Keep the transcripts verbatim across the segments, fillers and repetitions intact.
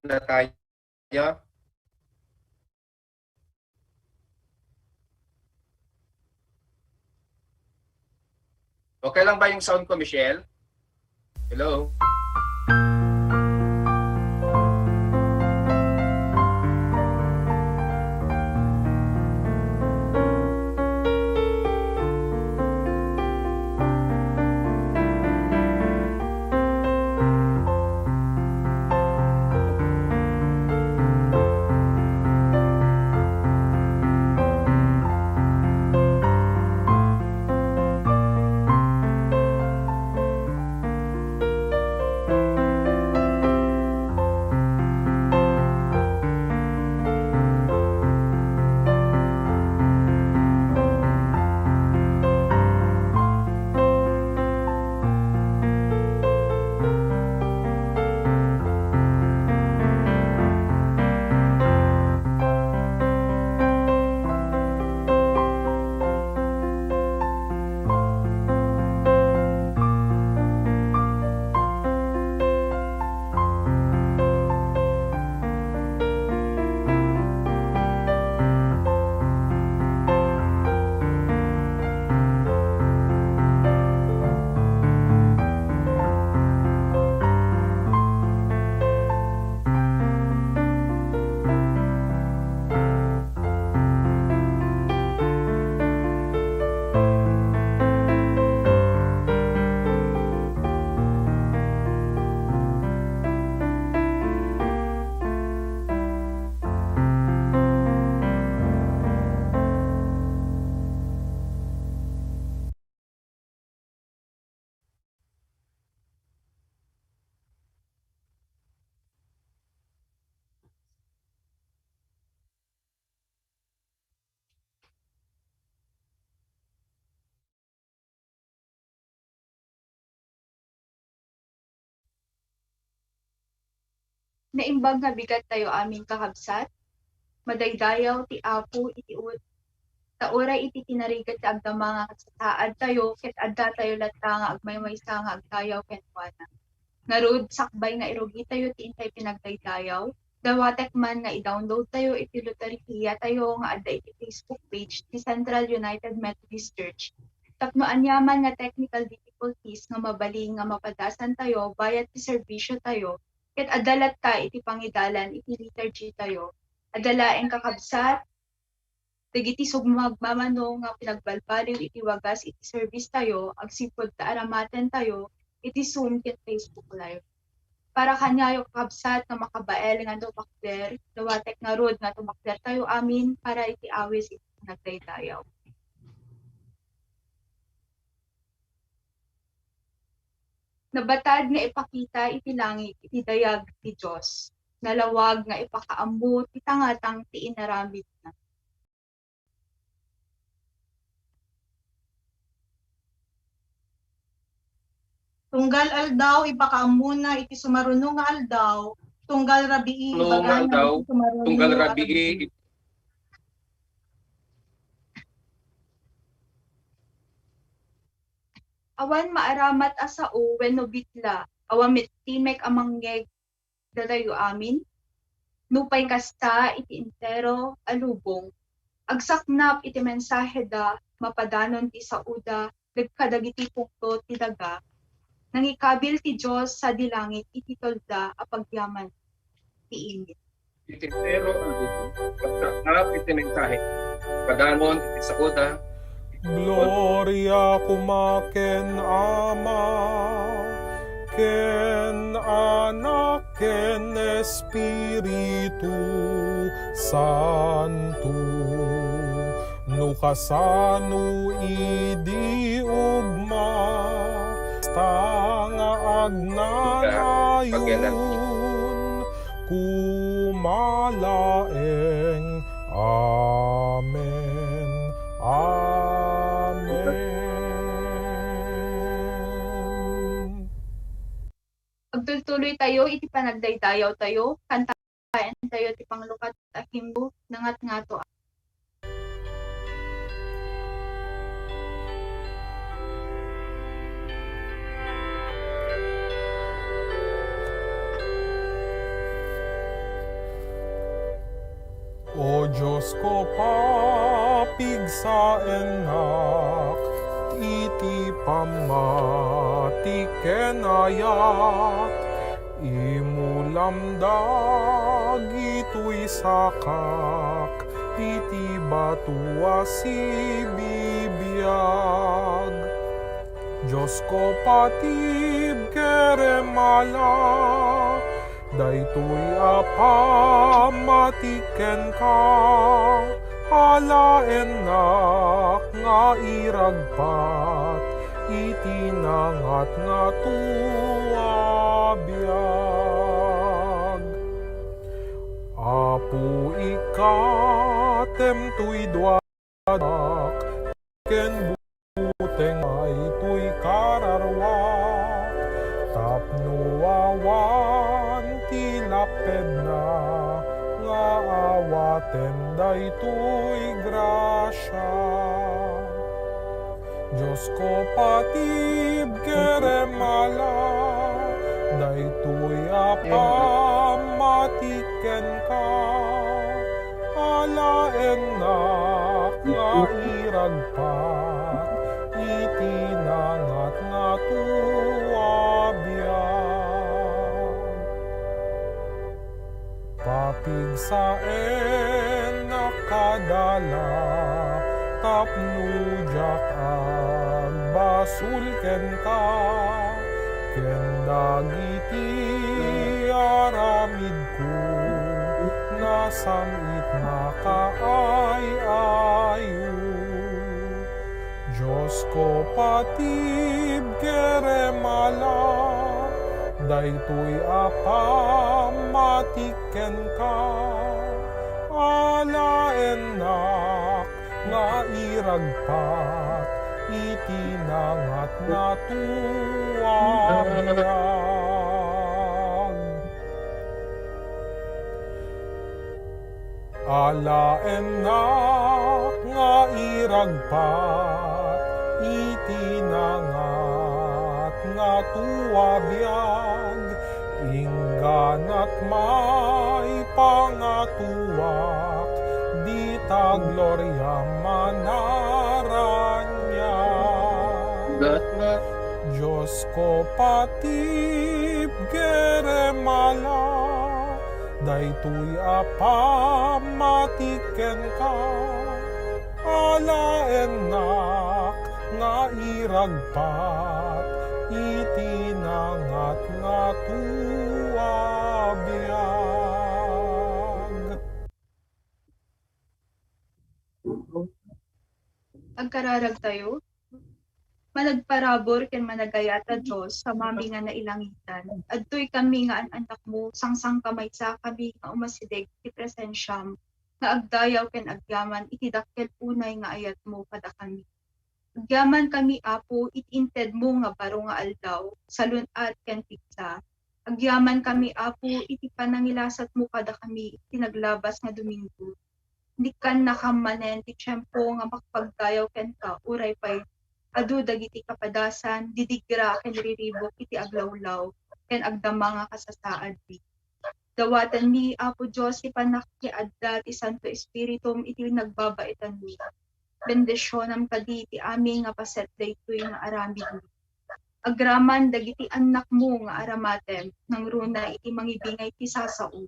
na tayo. Okay lang ba yung sound ko, Michelle? Hello? Naimbag nga bigat tayo amin, kakabsat. Madaydayaw ti Apo iti u-, ta uray iti tinarigat ti agdama nga kasasaad tayo, ket adda tayo latta nga agmaymaysa nga agdayaw kenkuana. Ngarud, sakbay nga irugi tayo ti intay pinagdaydayaw, dawatek man nga i-download tayo iti liturhiya tayo nga adda iti Facebook page ti Central United Methodist Church. Tapno aniaman nga technical difficulties nga mabalin nga mapadasan tayo bayat ti serbisyo tayo, ket adda latta iti pangidalan iti liturgy tayo. Adda laeng, kakabsat, dagiti sumagmamano nga pinagbalbaliw iti wagas iti service tayo agsipud ta aramaten tayo iti Zoom ken Facebook Live. Para kaniayo, kakabsat, nga makabael nga tumakder, dawatek ngarud nga tumakder tayo amin para iti awis iti nagdaydayaw. Nabatad nga ipakita iti langit iti dayag ti Dios. Nalawag nga ipakaammo ti tangatang ti inaramidna. Tunggal aldaw, ipakaammona iti sumaruno nga aldaw, tunggal rabii, Sumaruno nga ibagana aldaw, iti sumaruno tunggal nga rabii, aldaw. Awan maaramat a sao wenno bitla, awan met timek a mangngeg datayo amin. Nupay kasta, iti entero a lubong, agsaknap iti mensaheda, mapadanon ti saoda, ket kadagiti pungtot ti daga, nangikabil ti Dios sadi langit iti tolda a pagyaman ti init. Iti entero a lubong, agsaknap iti mensahe, padanon iti saoda. Gloria koma ken Ama, ken Anak, ken Espiritu Santo, no kasano idi ugma, kasta nga agnanayon, koma laeng. Amen. Amen. Agtultuloy tayo iti panagdaydayaw tayo, kantaen tayo ti panglukat a himno, nangatngato. O Diosko, papigsaennak iti pammati ken ayat. Imulam dagitoy sakak iti bato a sibibiag. Diosko, patib kerem ala, daytoy a pammati kenka, alaennak nga iragpat iti nangatngato a biag. Apo, ikkatem toy duadak ken buteng daytoy kararua, tapno awan ti lappedna nga awaten daytoy grasia. Diosko, patib kerem ala, daytoy a pammati kenka, alaennak nga iragpat iti nangatngato a biag. Papigsaennak kada ala tapno diak agbasol kenka ken dagiti aramidko, nasam-it makaay-ayo. Diosko, patib kerem ala, daytoy a pammati kenka, alaennak nga iragpat iti nangatngato a biag. Alaennak nga iragpat iti nangatngato a biag, ingganat maipangatuak dita gloria manaranian. Diosko, patib kerem ala, daytoy a pammati kenka, alaennak nga iragpat iti nangatngato a biag. Agkararagtayo. Managparabur ken managayat a Dios, Amami nga nailangitan. Adtoy kami nga an-annakmo, sangsangkamaysakami nga umasideg iti presensiam, nga agdayaw ken agyaman iti dakkel unay nga ayatmo kadakami. Agyaman kami, Apo, iti intedmo nga baro nga aldaw, salun-at ken pigsa. Agyaman kami, Apo, iti panangilasatmo kadakami iti naglabas nga Domingo. Inikannakam manen ti tiempo nga makapagdayaw kenka, uray pay adu dagiti kapadasan, didigra ken riribuk iti aglawlaw ken agdama nga kasasaadmi. Dawatenmi, Apo Dios, ti pannakiadda ti Santo Espiritum iti nagbabaetanmi. Bendisionam kadi ti amin nga paset daytoy nga aramidmi. Agraman dagiti annakmo nga aramatem, nangruna iti mangibingay ti sasao.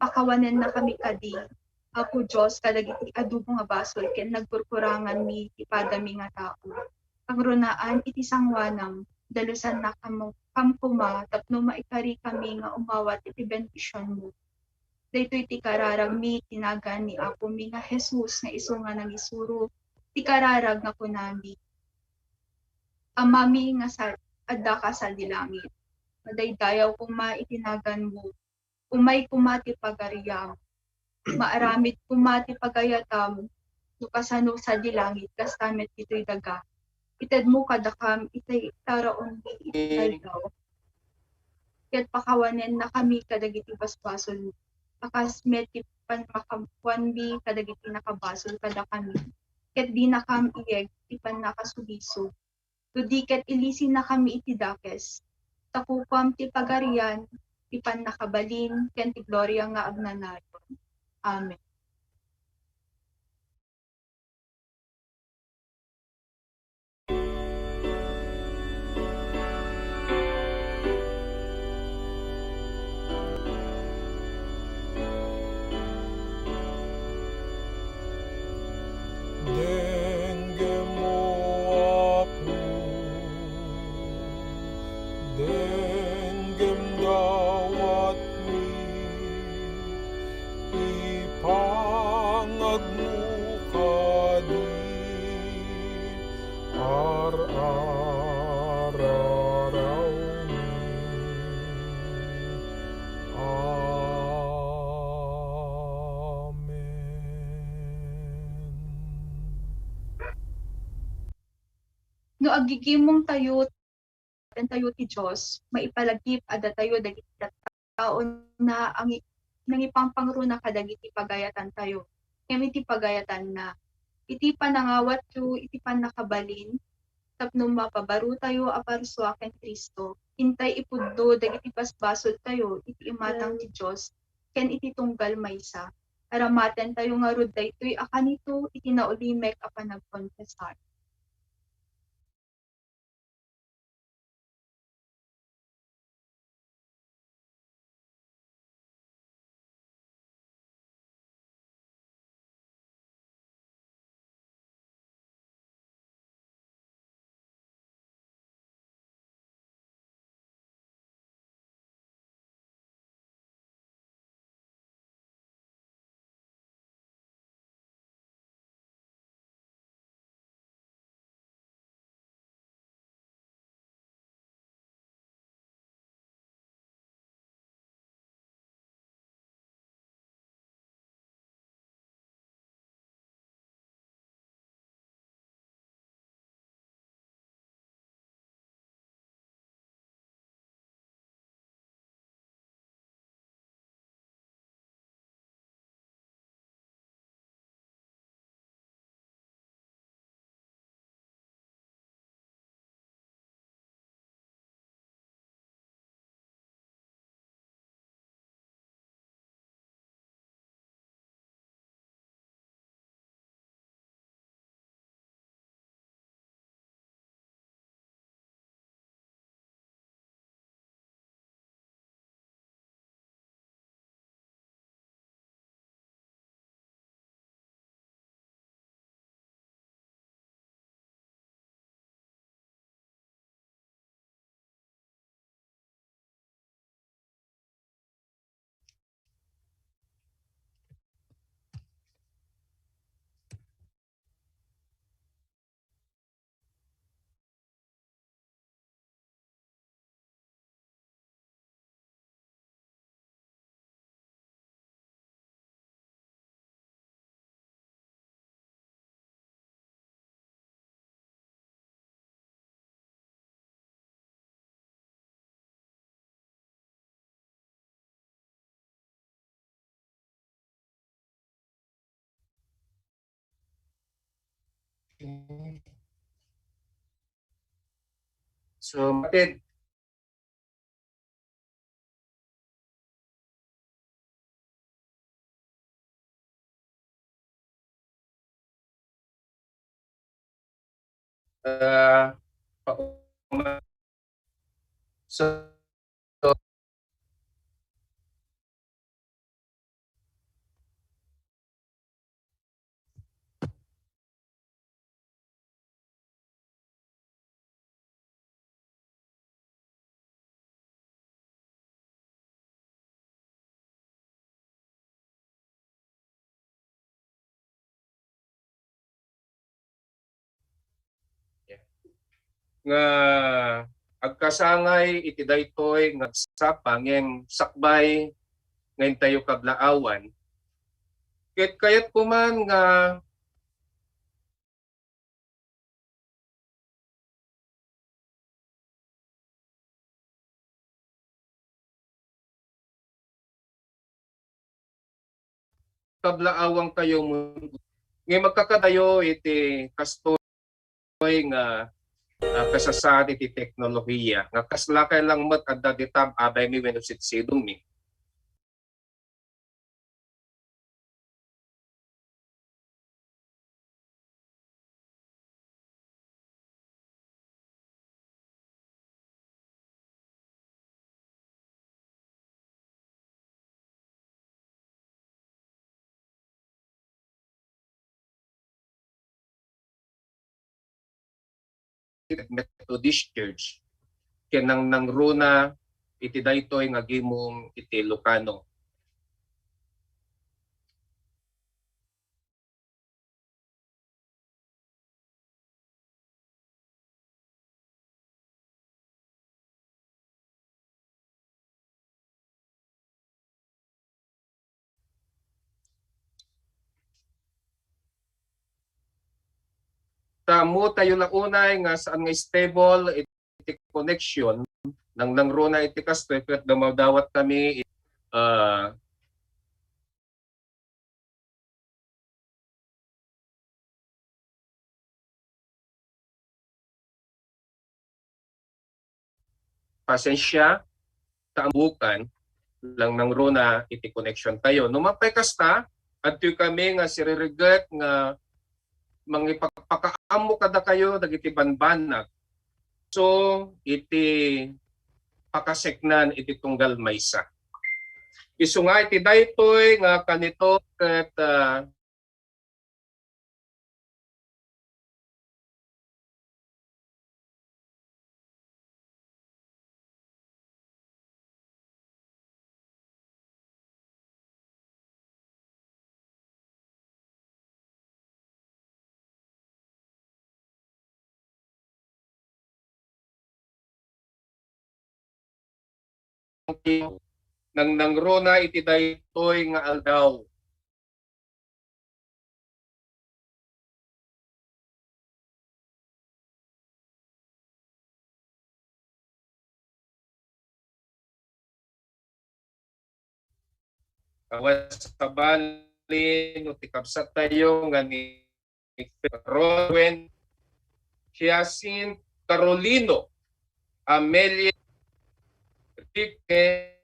Pakawanennakami kadi, Apo Dios, kadagiti adu nga basol ken nagkurkuranganmi ti padami nga tao. Pangrunaan iti sangoanam, dalusannak kam, kam koma tapno maikarikami nga umawat iti bendisionmo. Daytoy ti kararagmi ti nagan ni Apomi nga Jesus nga isu nga nangisuro ti kararag nga kunami, Amami nga sa-, addaka sadi langit, madaydayaw koma iti naganmo, umay koma ti pagariam, maaramid koma ti pagayatam, no kasano sadi langit, kasta met ditoy daga. Itedmo kadakam iti taraonmi iti aldaw. Ket pakawanennakami kadagiti basbasolmi, a kas met ti pannakawanmi kadagiti nakabasol kadakami. Ket dinakam iyeg ti pannakasugiso, no di ket ilisennakami iti dakes. Ta kukuam ti pagarian, ti pannakabalin, ken ti gloria nga agnanayon. Amen. kadi ar-arawmi. Amen. No aggigimongtayo, tayo ti Dios, maipalagip a datayo dagiti tattaona a ngi-, nangipangpangruna kadagiti pagayatantayo. Ngem iti pagayatanna, iti panangawatyo iti pannakabalin, tapno mapabarotayo a parsua ken Cristo, intay ipudno dagiti basbasoltayo iti imatang ti Dios ken iti tunggal maysa. Aramatentayo ngarud daytoy a kanito iti naulimek a panagkonfesar. So, matid. Ah, pa-, so, nga agkasangay iti daytoy nga agsapa ngem sakbay nga intayo kablaawan. Ket kayatko man nga kablaawangtayo, ngem agkakadayo iti kastoy nga, ah, kasasaad iti teknolohiya, nga kasla kay lang met adda ditam abaymi wenno sidsidongmi. Methodist Church, ken nang-, nangruna iti daytoy nga gimong iti Ilocano. ta ammotayo la unay nga saan nga stable iti connection, nangnangruna iti kastoy, ket dumadawat kami, ah, pasensia, ta ambukan, nangnangruna iti connection tayo. No mapay kasta, adtoy kami nga siriregget nga mangipagpakaammo kadakayo dagiti banbanag. So, iti pakaseknan iti tunggal maysa. Isu nga iti daytoy nga kanito ket, ah, nangnangruna iti daytoy nga aldaw. Awan sabali no ti kabsat tayo nga ni Ronwen Hiacin Carolino, Amelia Enrique,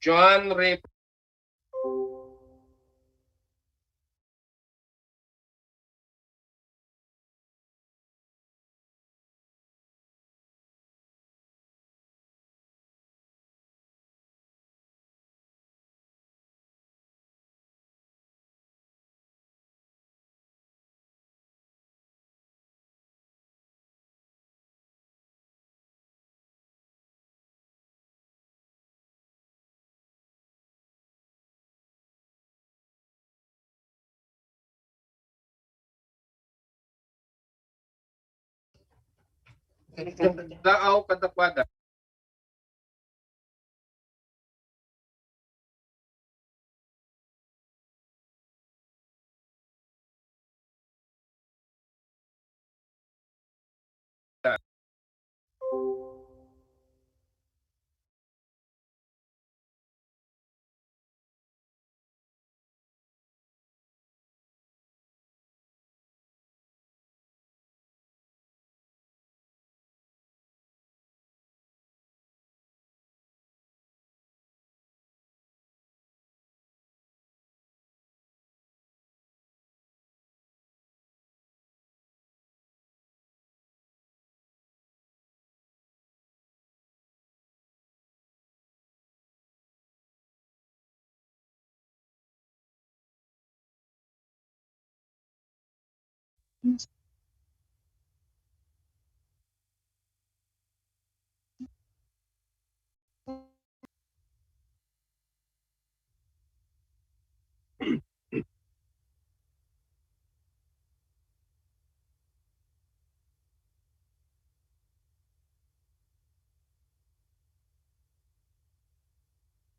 John Ray. Daaw kadakuada.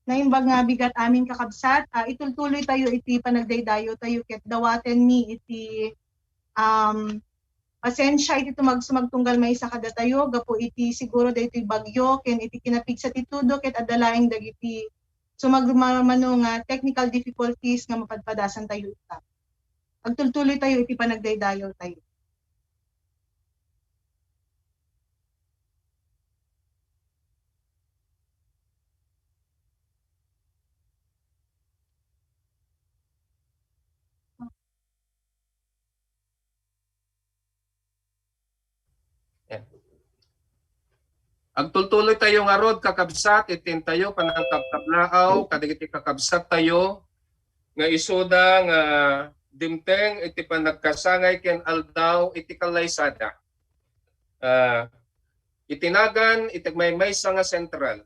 Naimbag nga bigat amin, kakabsat. Ah, itultuloy tayo iti panagdaydayo tayo ket dawaten mi iti, um, pasensia iti tumag-, sumagtunggal maysa kadatayo gapu iti siguro daytoy bagyo ken iti kinapigsa ti tudo ket adda laeng dagiti sumagmamano nga technical difficulties nga mapadpadasan tayo ita. Agtultuloy tayo iti panagdaydayo tayo. Yan. Agtultuloy tayo ngarud, kakabsat, iti intayo panangkabkablaaw kadagiti kakabsat tayo nga isuda nga dimteng iti panagkasangay ken aldaw iti kallaysada. Ah, iti nagan iti maymaysa nga sentral,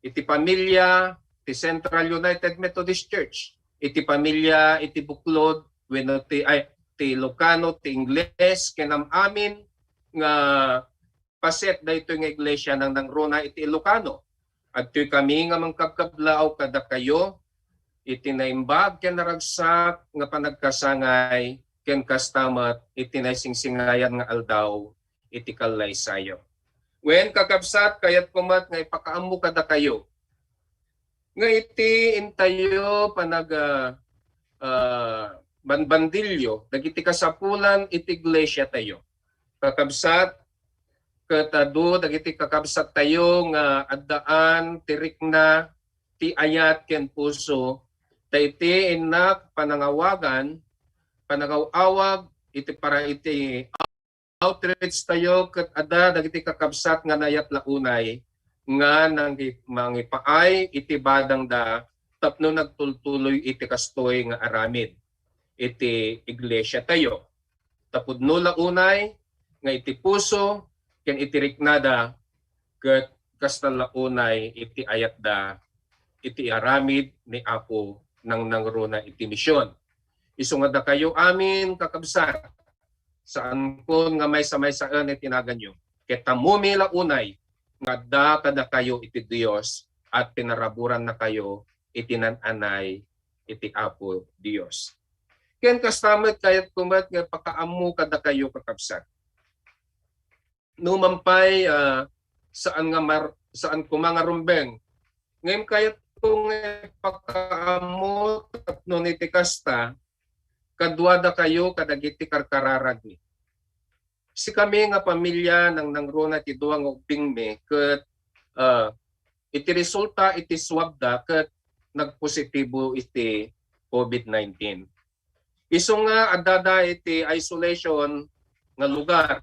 iti pamilia ti Central United Methodist Church. iti pamilia, iti buklod, wenno ti, ay, ti Ilocano, ti Ingles, ken am-amin nga paset daytoy nga iglesia nang nangruna iti Ilocano. Adtoy kami nga mangkabkablaaw kadakayo iti naimbag ken naragsak nga panagkasangay ken kasta met iti naisingsingayan nga aldaw iti kallaysayo. Wen, kakabsat, kayatko met nga ipakaammo kadakayo nga iti intayo panag, ah, ah, banbandilyo dagiti kasapulan iti iglesia tayo. Kakabsat, ket adu dagiti kakabsat tayo nga addaan ti rikna ti ayat ken puso, ta iti innak panangawagan, panangaw-awag iti para iti outreach tayo ket adda dagiti kakabsat nga nayat la unay nga nangi-, mangipaay iti badangda tapno nagtultuloy iti kastoy nga aramid iti iglesia tayo. Tapudno la unay nga iti puso ken iti riknada ket kasta la unay iti ayatda iti aramid ni Apo nang nangruna iti mision. Isu nga dakayo amin, kakabsat, saankon nga maysa-maysaen iti naganyo. Ket ammomi la unay nga adda kadakayo iti Dios, at pinaraburannakayo iti nan-anay iti Apo Dios. Ken kasta met, kayatko met nga pakaammo kadakayo, kakabsat. Numan pay, ah, saan nga mar-, saan koma nga rumbeng. Ngem kayatko nga ipakaammo tapno iti kasta, kaduadakayo kadagiti karkararagmi. Sikami nga pamilia nang nangruna ti dua nga ubbingmi ket, ah, iti resulta iti swab da ket nagpositibo iti COVID nineteen. Isu nga addada iti isolation nga lugar,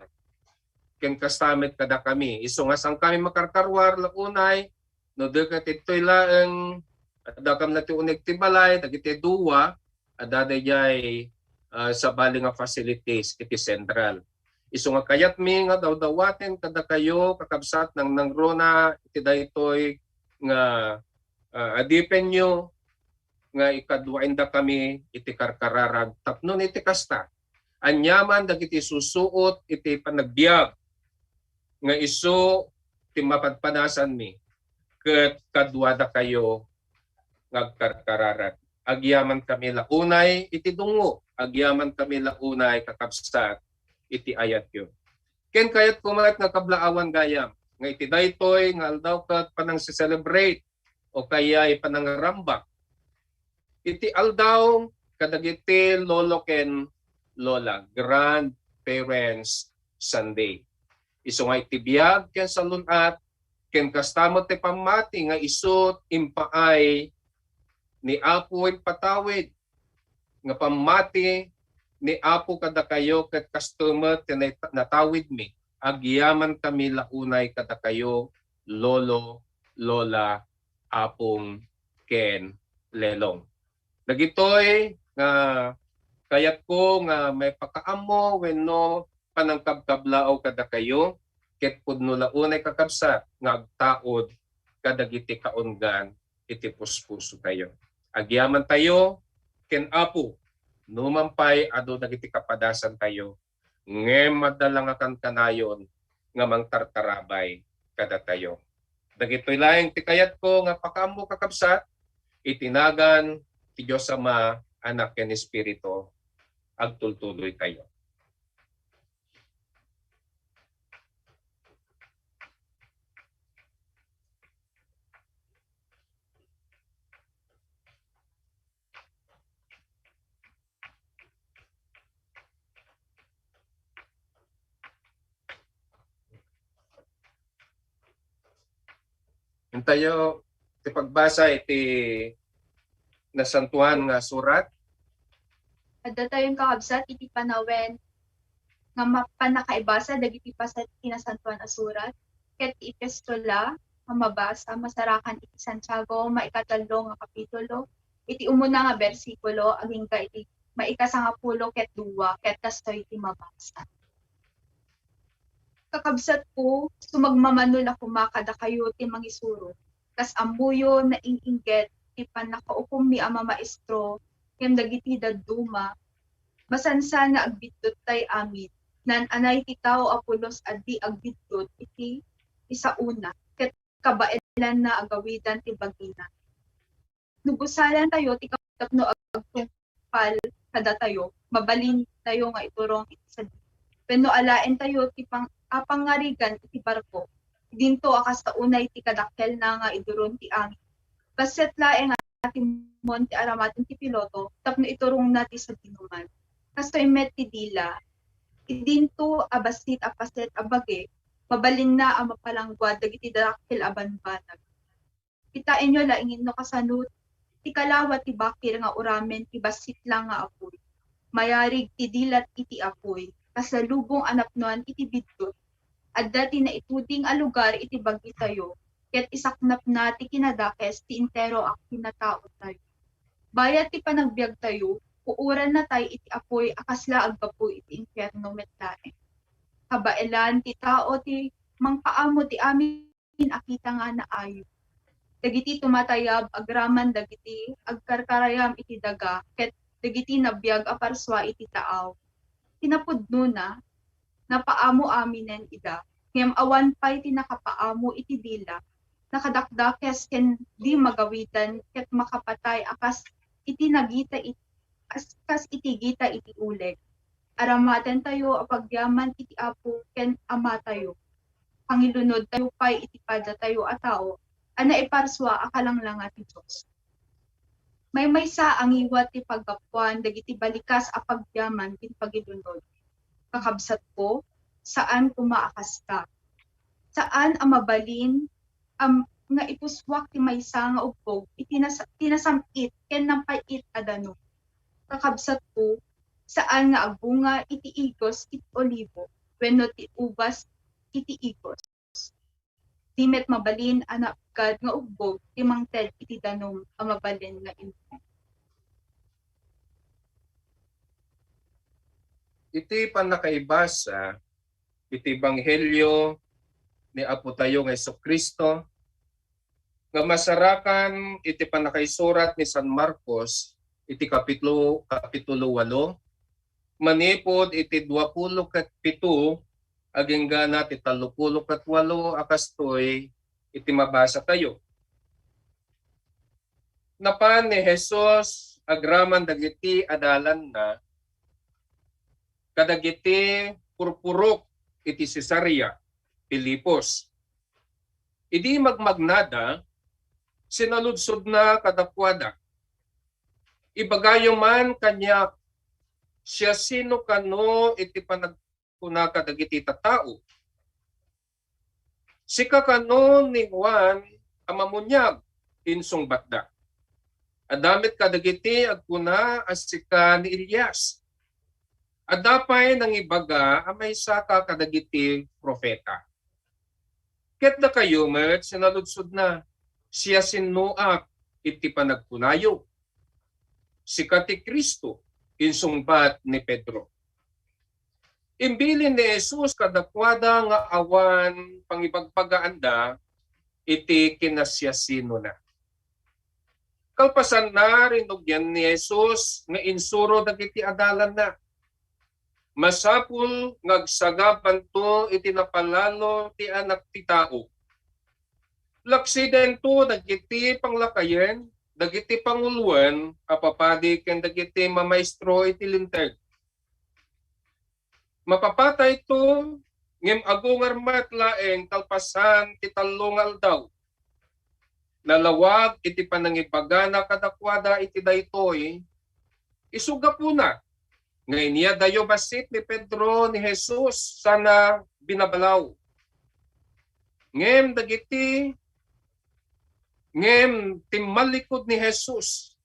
ken kasta met kadakami. Isu nga saan kami makarkarwar la unay, no di ket ditoy laeng, adda kam la ti uneg ti balay, dagiti dua, adda daydiay, ah, sabali nga facilities iti sentral. Isu nga kayatmi nga dawdawaten kadakayo, kakabsat, nang nangruna iti daytoy nga, ah, adipenyo, nga ikaduaendakami iti karkararag tapno iti kasta, aniaman dagiti susuot iti panagbiag nga isu ti mapadpadasanmi ket kaduadakayo nga agkarkararag. Agyamankami la unay iti dungngo, agyamankami la unay, kakabsat, iti ayatyo. Ken kayatko met nga kablaawan gayam nga iti daytoy nga aldaw ket panangse-celebrate o kayay panangarambak iti aldaw kadagiti lolo ken lola, Grandparents Sunday. Isu nga iti biag ken salun-at, ken kasta met ti pammati nga isu impaay ni Apo, impatawid nga pammati ni Apo kadakayo, ket kasto met ti nat-, natawidmi. Agyamankami la unay kadakayo, lolo, lola, apong, ken lelong. Dagitoy nga kayatko nga maipakaammo wenno panangkabkablaaw kadakayo, ket pudno la unay, kakabsat, nga agtaud kadagiti kaunggan iti puspusotayo. Agyamantayo ken Apo, numan pay adu dagiti kapadasantayo, ngem adda la nga kankanayon nga mangtartarabay kadatayo. Dagitoy laeng ti kayatko nga pakaammo, kakabsat, iti nagan ti Dios Ama, Anak, ken Espiritu. Agtultuloytayo. Intayo ti pagbasa iti Nasantoan nga Surat. Adda tayon, kakabsat, iti panawen nga ma-, pannakaibasa dagiti paset ti Nasantoan a Surat, ket ti epistola nga mabasa masarakan iti Santiago, maikatlo nga kapitulo, iti umuna nga bersikulo agingga iti maikasangapulo ket dua, ket kastoy ti mabasa. Kakabsatko, sumagmamano la koma kadakayo ti mangisuro. Kas ammoyo, naing-inggit ti pannakaukommi a mamaestro ken dagiti dadduma, masansan nga agbiddut tay amin. Naan-anay ti tao a pulos a di agbiddut iti isauna, ket kabaelanna agawidan ti bagina. No busalantayo ti kap-, tapno agtungpal kadatayo, mabalintayo nga iturong iti sadino. Wenno alaentayo ti pang-, a pangngarigan iti barko, idinto a kasta unay ti kadakkelna nga iduron ti angin. Bassit laeng a timon ti aramaten ti piloto tapno iturongna ti sadinoman. Kastoy met ti dila, idinto a bassit a paset a bagi, mabalinna a mapalangguad dagiti dakkel a banbanag. Kitaenyo laengen no kasano ti kalawa ti bakir nga uramen ti bassit lang nga apuy. Mayarig ti dilat iti apuy, kasla lubong a napnoan iti biddut. Adda ti naituding a lugar iti bagitayo, ket isaknapna ti kinadakes ti entero a kinataotayo. Bayat ti panagbiagtayo, puorannatay iti apuy a kasla aggapu iti infierno met laeng. Kabaelan ti tao ti mangpaamo ti amin a kita nga naayo. Dagiti tumatayab agraman dagiti agkarkarayam iti daga ket dagiti nabiag a parsua iti taaw. Kinapudnona, napaamo aminen ida, ngem awan pay ti nakapaamo iti dila, nakadakdakes ken di magawidan ket makapatay a kas iti nagita it-, as-, kas iti gita iti uleg. Aramatentayo a pagyaman iti Apo ken Amatayo. Pangilunodtayo pay iti padatayo a tao a naiparsua a kalanglanga ti Dios. Maymaysa a ngiwat ti paggapuan dagiti balikas a pagyaman ken pagilunod. Kakabsatko, saan koma a kasta. Saan a mabalin am-, nga ipusuak ti maysa nga ubbog iti nas-, ti nasam-it ken napait a danum. Kakabsatko, saan nga agbunga iti igos iti olibo wenno ti ubas iti igos. Di met mabalin a naagkad nga ubbog ti mangted iti danum a mabalin nga imong. Iti pannakaibasa iti Ebanghelio ni Apotayo nga Jesu-Cristo, nga masarakan iti pannakaisurat ni San Marcos iti kapitulo, kapitulo walo, manipud iti duapulo ket pito, aginggana ti tallopulo ket walo a kastoy iti mabasatayo. Napan ni Jesus agraman dagiti adalanna kadagiti purpurok iti Cesarea Filipos. Idi magmagnada, sinaludsodna kadakuada, "Ibagayo man kaniak, siasino kano iti panagkuna kadagiti tattao? Sika kano ni Juan a Mammuniag?" insungbatda. "Adda met kadagiti agkuna a sika ni Elias. Adda pay nangibaga a maysaka kadagiti profeta." "Ket dakayo met," sinaludsodna, "siasinoak iti panagkunayo?" "Sika ti Cristo," insungbat ni Pedro. Imbilin ni Jesus kadakuada nga awan pangibagbagaanda iti kinasiasinona. Kalpasanna, rinugian ni Jesus nga insuro dagiti adalanna, "Masapul nga agsagabanto iti napalalo ti Anak ti Tao. Laksidento dagiti panglakayen, dagiti panguloen a papadi ken dagiti mamaestro iti Linteg. Mapapatayto, ngem agungar met laeng kalpasan ti tallo nga aldaw. Nalawag iti panangibagana kadakuada iti daytoy, isu gapuna nga iniyadayo bassit ni Pedro ni Jesus sana binabalaw. Ngem dagiti, ngem timmallikud ni Jesus,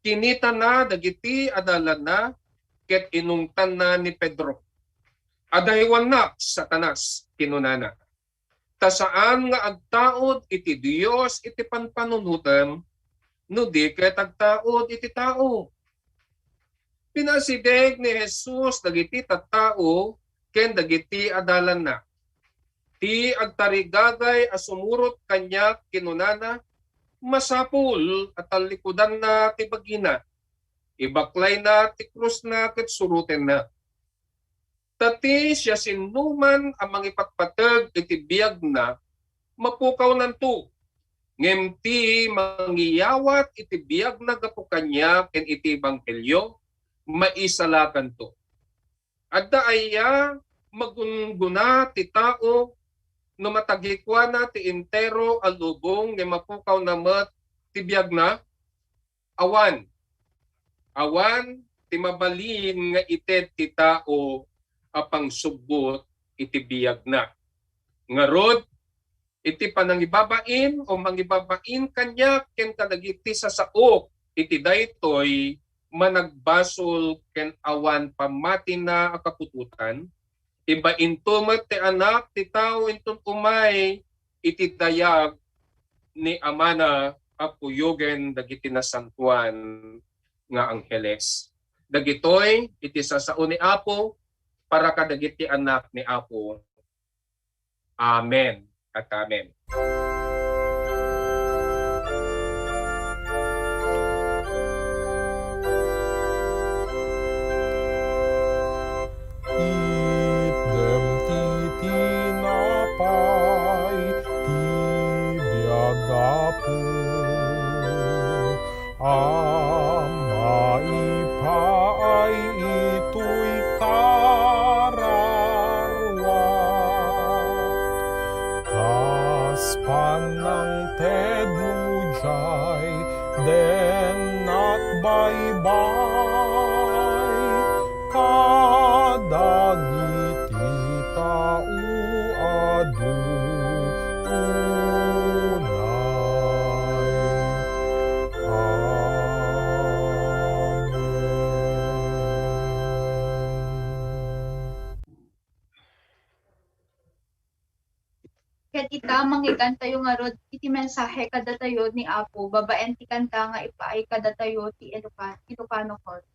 kinitana dagiti adalanna ket inungtanna ni Pedro. "Adaywannak, Satanas," kinunana. "Ta saan nga agtaud iti Dios iti panpanunotem, no di ket agtaud iti tao." Pinasideg ni Jesus dagiti tattao ken dagiti adalanna. Ti agtarigagay a sumurot kaniak, kinunana, masapul a tallikudanna ti bagina. Ibaklayna ti krusna ket surotenna. Ta ti siasinoman a mangipatpateg iti biagna, mapukawnanto. Ngem ti mangiyawat iti biagna gapu kaniak ken iti ebanghelio, maisalakanto. Adda aya magunggona ti tao no matagikuana ti entero a lubong ngem mapukawna met ti biagna? Awan. Awan ti mabalin nga ited ti tao a pangsubot iti biagna. Ngarud, iti panangibabain o mangibabain kaniak ken kadagiti sasaok iti daytoy managbasol ken awan pammatina a kaputotan, ibainto met ti Anak ti Tao inton umay iti dayag ni Amana a kuyogen dagiti nasantoan nga angheles. Dagitoy iti sasao ni Apo para kadagiti anak ni Apo. Amen ket amen. Itdem ti tinapay ti biag, Apo, a maipaay itoy kararuak, kas panangtedmo diay dennak baybay kadagiti tao adu unay. Amen. Ket ita, manggigantayo ngarud iti mensahe kadatayo ni Apo babaen ti kanta nga ipaay kadatayo ti Iloca-, Ilocano Chorus.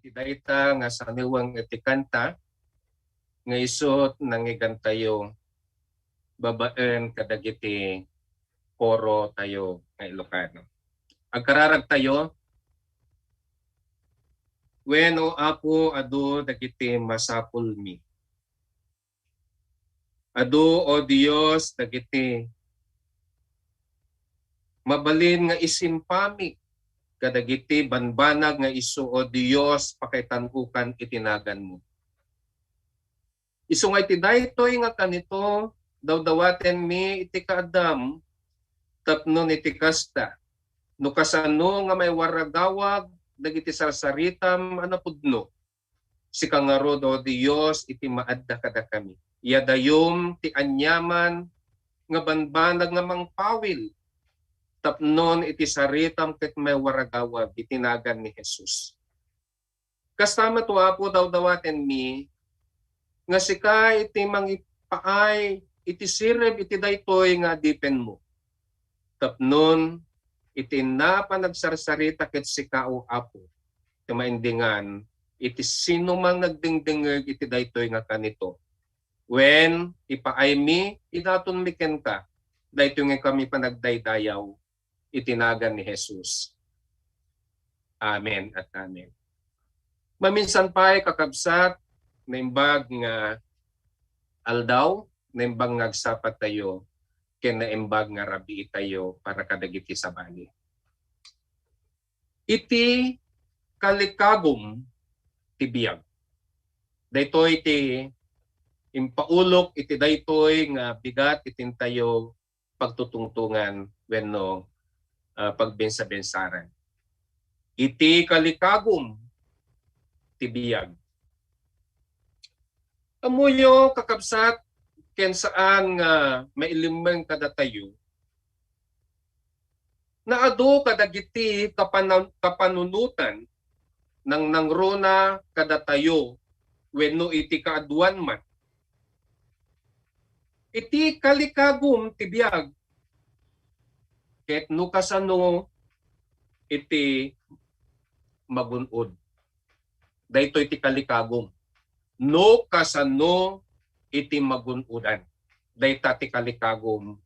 Ti dayta nga saniweng iti kanta nga isut nangngegantayo babaen kadagiti koro tayo nga Ilocano. Agkararag tayo, Wen, O Apo, adu dagiti masapulmi. Adu, O Dios, dagiti mabalin nga isimpami kadagiti banbanag nga isu, O Dios, pakaitan-okan iti naganmo. Isu nga iti daytoy nga kanito, dawdawatenmi iti kaaddam, tapno iti kasta, no kasano nga maiwaragawag dagiti sarsaritam a napudno, sika ngarud, O Dios, iti maadda kadakami. Yadayom ti aniaman nga banbanag nga mangpawil, tapnon iti saritam ket maiwaragawag iti nagan ni Jesus. Kasta met, O Apo, dawdawatenmi nga sika iti mangipaay iti sirib iti daytoy nga adipenmo. Tapnon, iti napan agsarsarita ket sika, O Apo, ti maindingan iti sinuman nagdingdingngeg iti daytoy nga kanito. Wen, ipaaymi, idatonmi kenka daytoy nga kami panagdaydayaw iti nagan ni Jesus. Amen at amen. Maminsan pay, kakabsat, naimbag nga aldaw, naimbag nga agsapat tayo, ken naimbag nga rabii tayo para kadagiti sabali. Iti kalikagum ti biag. Daytoy ti impaulok iti daytoy nga bigat iti intayo pagtutungtungan wenno, ah, pagbinsabinsaren. Iti kalikagum ti biag. Ammoyo, kakabsat, ken saan nga mailimmeng kadatayo, naadu kadagiti kapanan-, kapanunotan nangnangruna kadatayo wenno iti kaaduan man. Iti kalikagum ti biag, ket no kasano iti magun-od. Daytoy ti kalikagum. No kasano iti magun-odan. Dayta ti kalikagum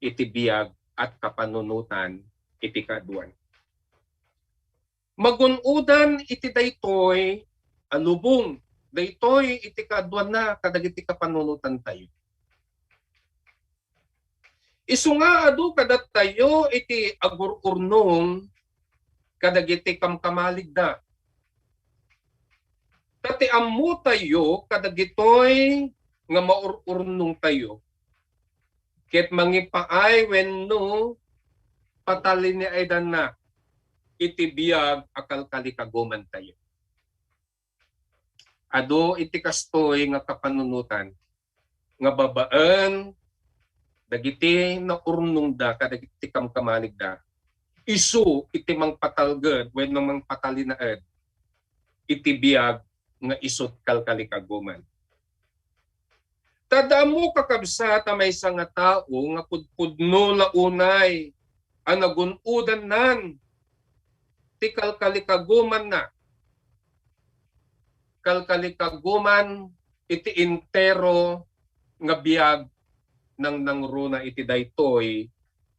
iti biag at kapanunotan iti kaaduan. Magun-odan iti daytoy a lubong. Daytoy iti kaaduanna kadagiti kapanunotantayo. Isu nga adu kadatayo iti agur-urnong kadagiti kamkamaligda. Ta ti ammotayo kadagitoy nga maur-urnongtayo, ket mangipaay wenno patalinaedanna iti biag a kalkalikagumantayo. Adu iti kastoy nga kapanunotan nga babaen dagiti naurnongda kadagiti kamkamaligda, isu iti mangpatalged wenno mangpatalinaed iti biag nga isut kalkalikaguman. Ta adda ammo, kakabsat, a maysa nga tao nga pudpudno la unay a nagun-odannan ti kalkalikagumanna. Kalkalikaguman iti entero nga biag nangnangruna iti daytoy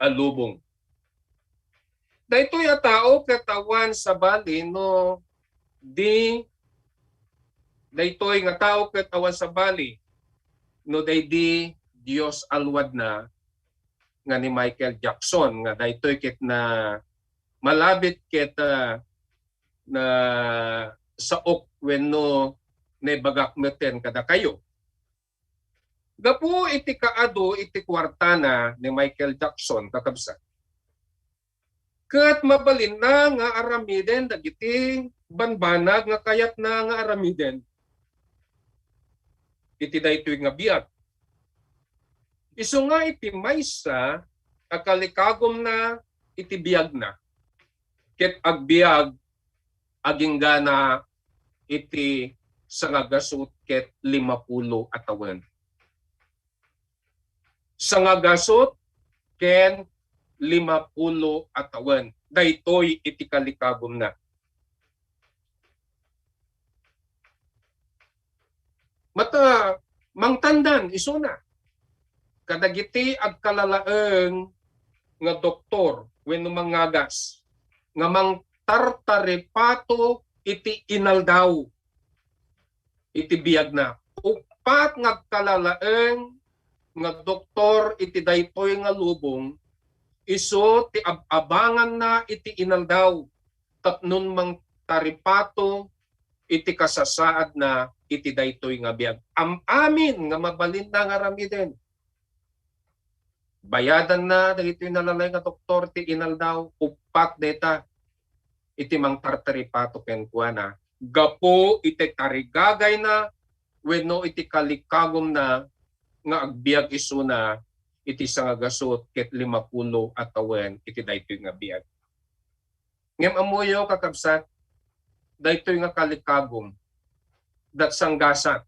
a lubong. Daytoy a tao ket awan sabali no di, daytoy nga tao ket awan sabali no daydi Dios a luadna nga ni Michael Jackson, nga daytoy ket na malabit ket, ah, na saok wenno naibagak meten kadakayo. Gapu iti kaadu iti kuartana ni Michael Jackson, kakabsat, ket mabalinna nga aramiden dagiti banbanag nga kayatna nga aramiden iti daytoy nga biag. Isu nga iti maysa a kalikagumna iti biagna, ket agbiag aginggana iti sangagasut ket limapulo a tawen. Sangagasut ken limapulo a tawen. Daytoy iti kalikagumna. Mata, mangtandan isuna kadagiti agkalalaeng nga doktor wenno mangagas nga mangtartaripato iti inaldaw iti biagna. Uppat nga agkalalaeng nga doktor iti daytoy nga lubong, isu ti ab-abanganna iti inaldaw tapno mangtaripato iti kasasaadna iti daytoy nga biag. Am-amin nga mabalinna nga aramiden. Bayadanna dagitoy nalalaing nga doktor ti inaldaw, uppat dayta iti mangtartaripato kenkuana gapu iti tarigagayna wenno iti kalikagumna nga agbiag isuna iti sangagasut ket limapulo a tawen iti daytoy nga biag. Ngem ammoyo, kakabsat, daytoy nga kalikagum, datsanggasat,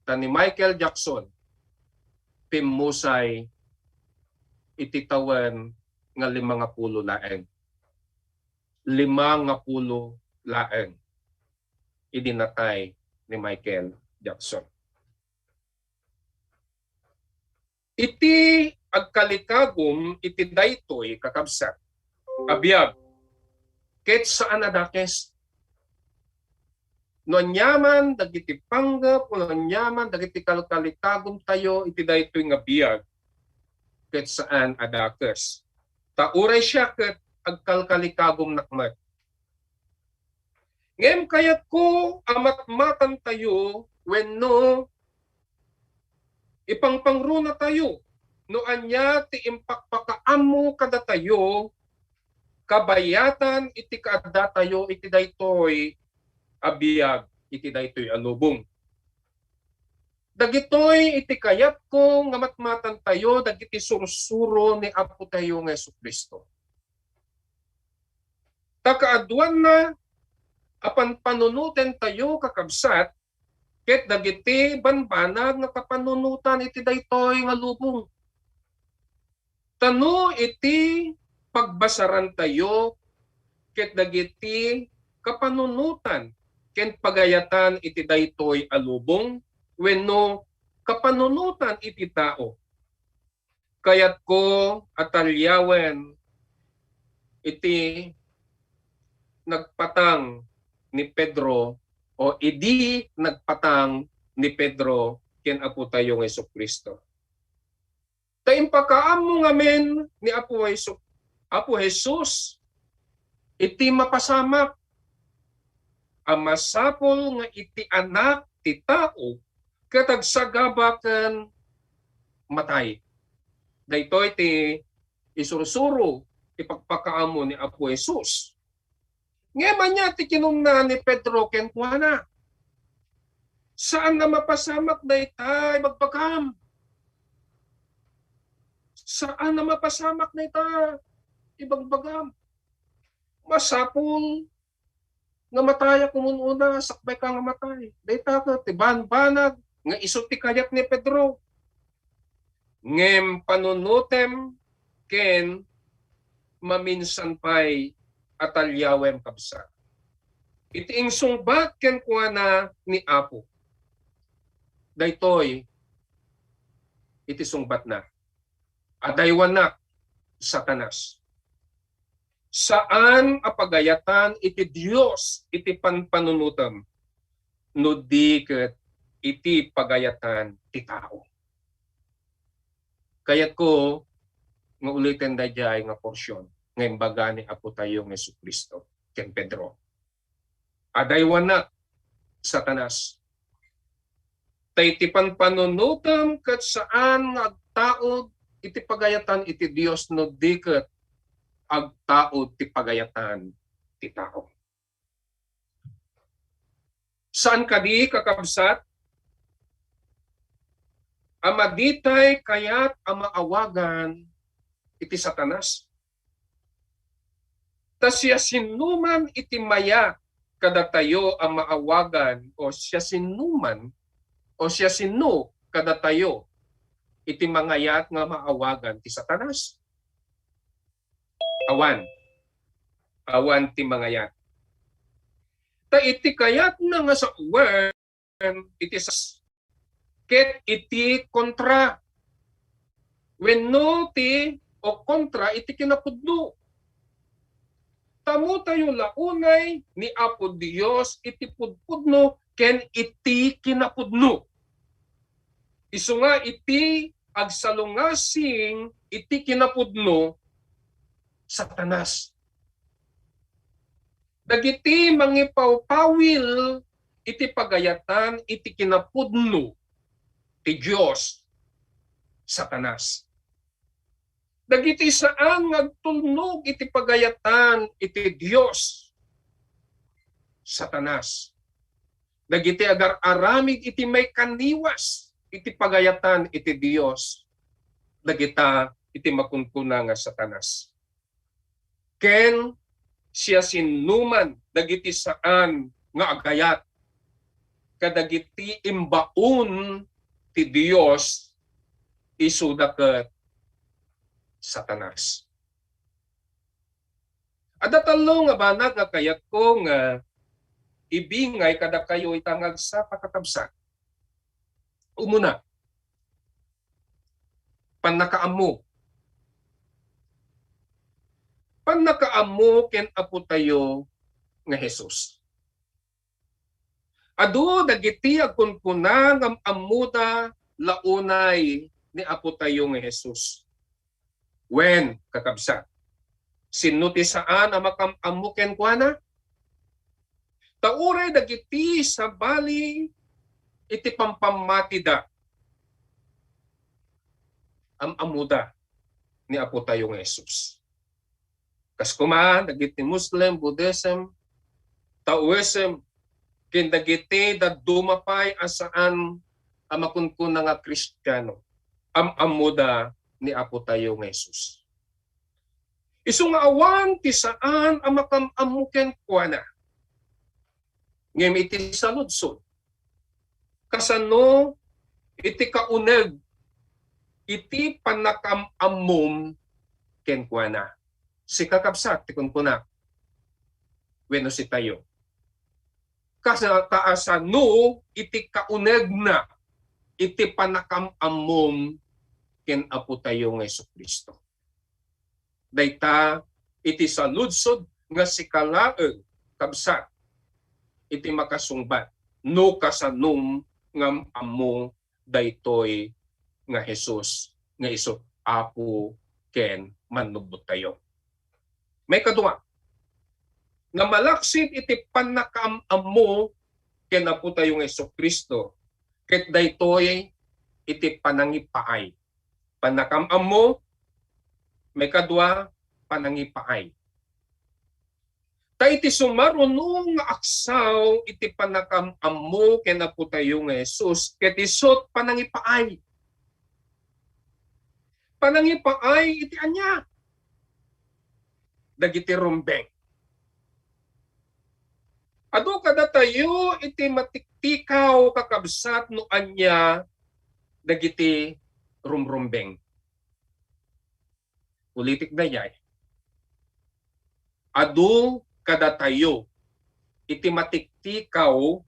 ta ni Michael Jackson pimmusay iti tawen nga limangapulo laeng. Limangapulo laeng idi natay ni Michael Jackson. Iti agkalikagum iti daytoy, kakabsat, a biag, ket saan a dakes. No aniaman dagiti panggep, no aniaman dagiti kalkalikagumtayo iti daytoy nga biag, ket saan a dakes. Ta uray siak ket agkalkalikagumnak met. Ngem kayatko a matmatantayo wenno ipangpangrunatayo no ania ti impakpakaammo kadatayo kabayatan iti kaaddatayo iti daytoy a biag, iti daytoy a lubong. Dagitoy iti kayatko nga matmatantayo dagiti sursuro ni Apotayo nga Jesu-Cristo. Ta kaaduanna a panpanunotentayo, kakabsat, ket dagiti banbanag nga kapanunotan iti daytoy nga lubong. Ta no iti pagbasarantayo ket dagiti kapanunotan ken pagayatan iti daytoy a lubong wenno kapanunotan iti tao, kayatko a taliawen iti nagpatang ni Pedro o idi nagpatang ni Pedro ken Apotayo nga Jesu-Cristo. Ta impakaammo ngamin ni Apo Jesu, Apo Jesus iti mapasamak a masapul nga iti Anak ti Tao ket agsagaba ken matay. Daytoy ti isursuro ti pagpakaammo ni Apo Jesus. Ngem ania ti kinuna ni Pedro kenkuana? Saan a mapasamak dayta, ibagbagam. Saan a mapasamak dayta, ibagbagam. Masapul nga matayak umuna, sakbay ka nga matay. Dayta ket ti banbanag nga isu ti kayat ni Pedro. Ngem panunotem ken maminsan pay a taliawem, kabsat. Iti insungbat kenkuana ni Apo. Daytoy iti sungbatna. Adaywanak, Satanas. Saan a pagayatan iti Dios iti panpanunotem no di ket iti pagayatan ti tao. Kayatko nga uliten daydiay nga porsion nga imbaga ni Apo tayo nga Jesu-Cristo ken Pedro. Adaywanak, Satanas. Ta iti panpanunotem ket saan nga agtaud iti pagayatan iti Dios no di ket agtaud ti pagayatan ti tao. Saan kadi, kakabsat, a maditay kayat a maawagan iti Satanas? Ta siasinoman iti mayat kadatayo a maawagan, o siasinoman, o siasino kadatayo iti mangayat nga maawagan ti Satanas? Awan. Awan ti mangayat. Ta iti kayatna nga sawen, iti sas-, ket iti kontra wenno ti o kontra iti kinapudno. Tamotayo la unay ni Apo Dios iti pudpudno ken iti kinapudno. Isu nga iti agsalungasing iti kinapudno, Satanas. Dagiti mangipawpawil iti pagayatan iti kinapudno ti Dios, Satanas. Dagiti saan nga agtulnog iti pagayatan iti Dios, Satanas. Dagiti agar-aramid iti maikaniwas iti pagayatan iti Dios, dagita iti makunkuna nga Satanas. Ken siasinoman dagiti saan nga agayat kadagiti imbaon ti Dios, isuda ket Satanas. Adda tallo nga banag nga kayatko nga ibingay kadakayo ita nga agsapa, kakabsat. Umuna, pannakaammo. Pannakaammo ken Apotayo nga Jesus. Adu dagiti agkunkuna nga am-ammoda la unay ni Apotayo nga Jesus. Wen, kakabsat, sinno ti saan a makam-ammo kenkuana? Ta uray dagiti sabali iti pampammatida, am-ammoda ni Apotayo nga Jesus. Kas koma dagiti Muslim, Buddhism, Taoism, ken dagiti dadduma pay a saan a makunkuna nga Kristiano, am-ammoda ni Apotayo nga Jesus. Isu nga awan ti saan a makam-ammo kenkuana. Ngem iti saludsod, kasano iti kauneg iti pannakam-ammom kenkuana? Sika, kabsat, ti kunkunak wenno sitayo. Kasa-, kaasano iti kaunegna iti pannakam-ammom ken Apotayo nga Jesu-Cristo? Dayta iti saludsod nga sika laeng, kabsat, iti makasungbat no kasanom nga am-ammo daytoy nga Jesus nga isu Apo ken Mannubbottayo. Maikadua, nga malaksid iti pannakaam-ammo ken Apotayo nga Jesu-Cristo, ket daytoy iti panangipaay. Pannakaam-ammo, maikadua, panangipaay. Ta iti sumaruno nga aksaw iti pannakaam-ammo ken Apotayo nga Jesus, ket isut' panangipaay. Panangipaay iti ania? Dagiti rumbeng. Adu kadatayo iti matiktikaw, kakabsat, no ania dagiti rumrumbeng. Ulitek daydiay. Adu kadatayo iti matiktikaw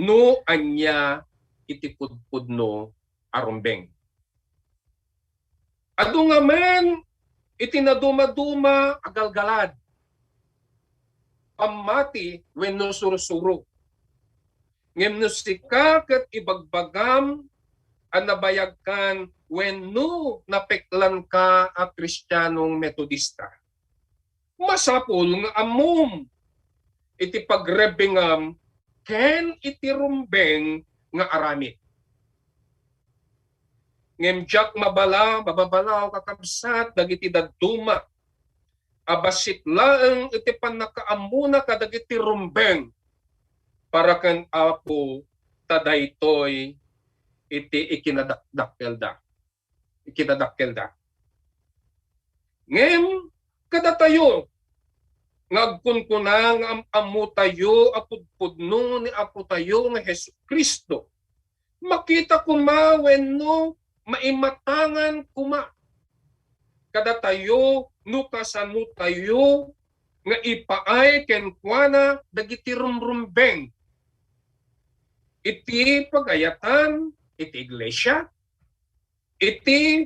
no ania iti pudpudno a rumbeng. Adu ngamin iti nadumaduma a galgalad, pammati wenno sursuro. Ngem no sika ket ibagbagam a nabayagkan wenno napeklanka a Kristianong Metodista, masapul nga ammom iti pagrebbengam ken iti rumbeng nga aramid. Ngem diak mabala-, mababalaw, kakabsat, dagiti dadduma a bassit laeng iti pannakaammona kadagiti rumbeng para ken Apo, ta daytoy iti ikinadakdakkelda. Ikinadakkelda. Ngem kadatayo nga agkunkuna nga am-ammotayo a pudpudno ni Apotayo nga Jesu-Cristo, makita koma wenno maimatangan koma kadatayo no kasanotayo nga ipaay kenkuana dagiti rumrumbeng. iti pagayatan iti iglesia, iti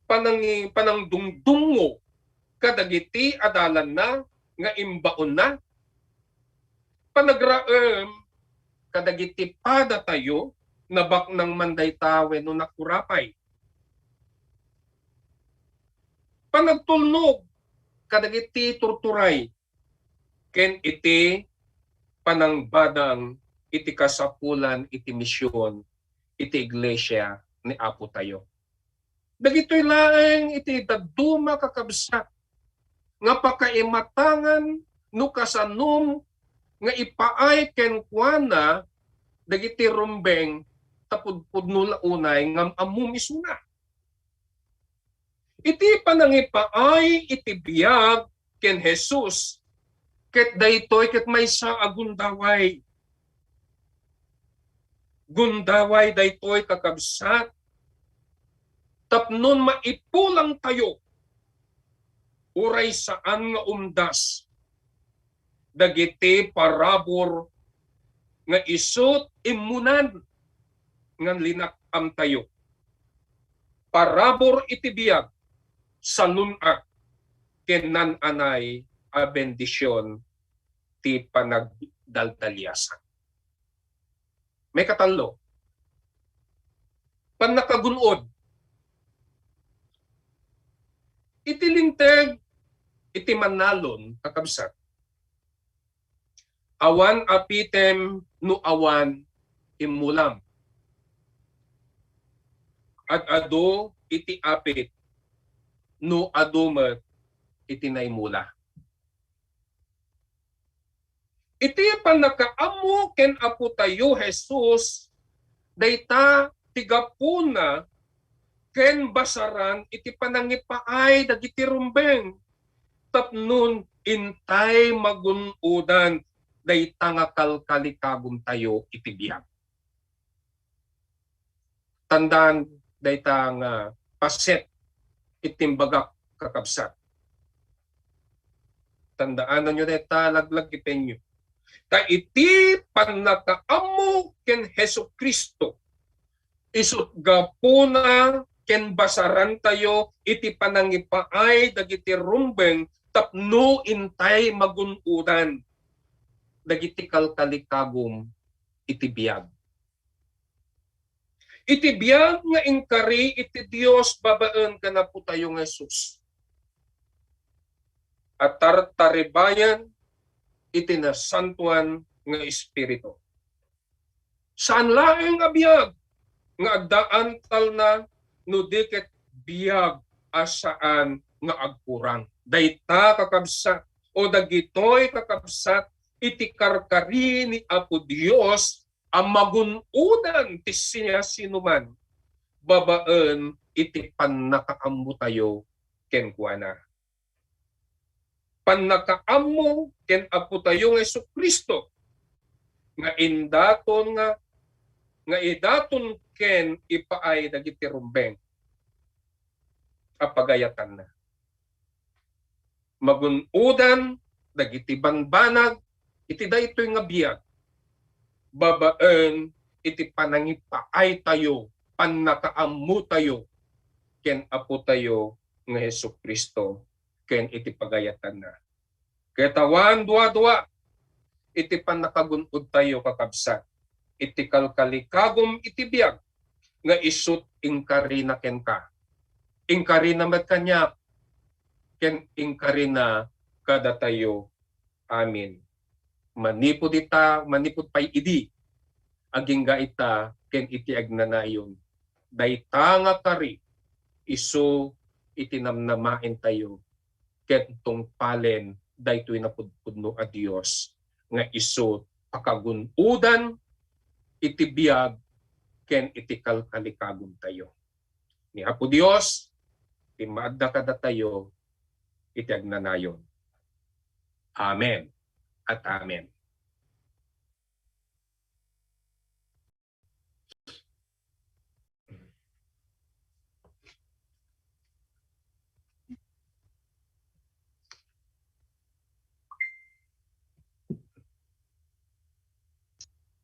panangi-, panangdungdungngo kadagiti adalanna nga imbaonna, panagraem kadagiti padatayo, nabaknang man dayta wenno nakurapay, panagtulnog kadagiti turturay, ken iti panangbadang iti kasapulan iti mision iti iglesia ni Apo tayo. Dagitoy laeng iti dadduma, kakabsat, nga pakaimatangan no kasanom nga ipaay kenkuana dagiti rumbeng ta pudpudno la unay nga am-ammom isuna. Iti panangipaay iti biag ken Jesus, ket daytoy ket maysa a gundaway. Gundaway daytoy, kakabsat, tapnon maipulangtayo, uray saan nga umdas dagiti parabur nga isut' immunan nga linak-amtayo. Parabur iti biag, salun-at, ken naan-anay a bendision ti panagdaldaliasan. Maikatallo, pannakagun-od. Iti linteg iti mannalon, kakabsat, awan apitem no awan immulam. Ad-adu iti apit no adu met iti naimula. Iti pannakaammo ken Apotayo Jesus, dayta ti gapuna ken basaran iti panangipaay dagiti rumbeng tapnon intay magun-odan dayta nga kalkalikagumtayo iti biag. Tandaan dayta nga paset iti imbagak, kakabsat. Tandaananyo dayta, laglagipenyo. Ta iti pannakaammo ken Jesu-Cristo, isut' gapuna ken basarantayo iti panangipaay dagiti rumbeng tapno intay magun-odan dagiti kalkalikagum iti biag. Iti biag nga inkari iti Dios babaen ken Apotayo nga Jesus a tartaribayan iti Nasantoan nga Espiritu. Saan laeng a biag nga adda antalna, no di ket biag a saan nga agkurang. Dayta, kakabsat, o dagitoy, kakabsat, iti karkari ni Apo Dios a magun-odan ti siasinoman babaen iti pannakaammotayo kenkuana. Pannakaammo ken Apotayo nga Jesu-Cristo nga indaton nga, nga idaton ken ipaay dagiti rumbeng a pagayatanna. Magun-odan dagiti banbanag iti daytoy nga biag babaen iti panangipaaytayo, pannakaammotayo ken Apotayo nga Jesu-Cristo ken iti pagayatanna. Ket awan duadua iti pannakagun-odtayo, kakabsat, iti kalkalikagum iti biag nga isut' inkarina kenka, inkarina met kaniak, ken inkarina kadatayo amin. Manipud ita, manipud pay idi, agingga ita ken iti agnanayon. Dayta nga kari, isu iti namnamaentayo ket tungpalen daytoy napudpudno a Dios nga isu pakagun-odan iti biag ken iti kalkalikagumtayo. Ni Apo Dios ti maadda kadatayo iti agnanayon. Amen at amen.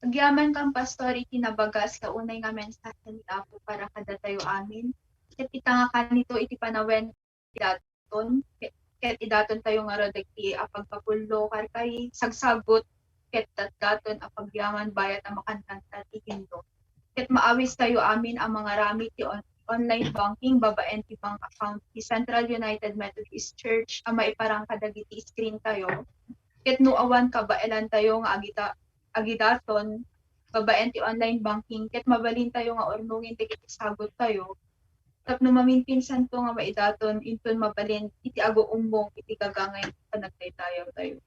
Agyamankam, Pastor, iti nabagas nga unay nga mensahe ni Apo para kadatayo amin. Ket ita nga kanito iti panawen ti daton, ket, ket idaton tayo ngarud dagiti a pagpapullo, karkari, sagsagut, ket datdaton a pagyaman bayat a makantanta ti himno. Ket maawis tayo amin a mangaramid ti on-, online banking babaen ti bank account ti Central United Methodist Church a maiparang kadagiti screen tayo. Ket no awan kabaelan tayo nga agita-, agidaton babaen ti online banking, ket mabalin tayo nga urnongen dagiti sagut tayo tapno maminpinsanto nga maidaton inton mabalin iti aguummong iti gagangay ti panagdaydayaw tayo.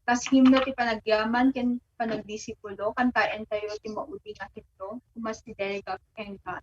Kas himno ti panagyaman ken panagdisipulo, kantaen tayo ti maudi nga himno, Umasidegak Kenka.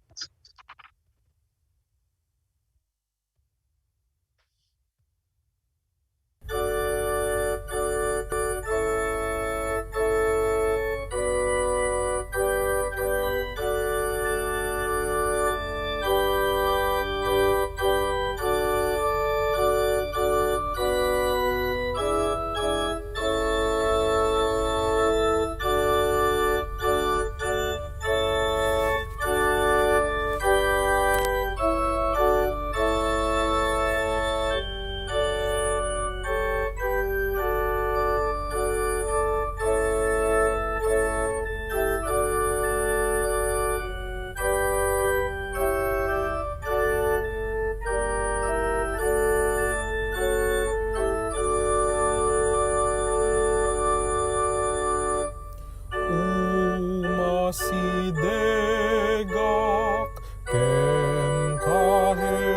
Umasidegak kenka,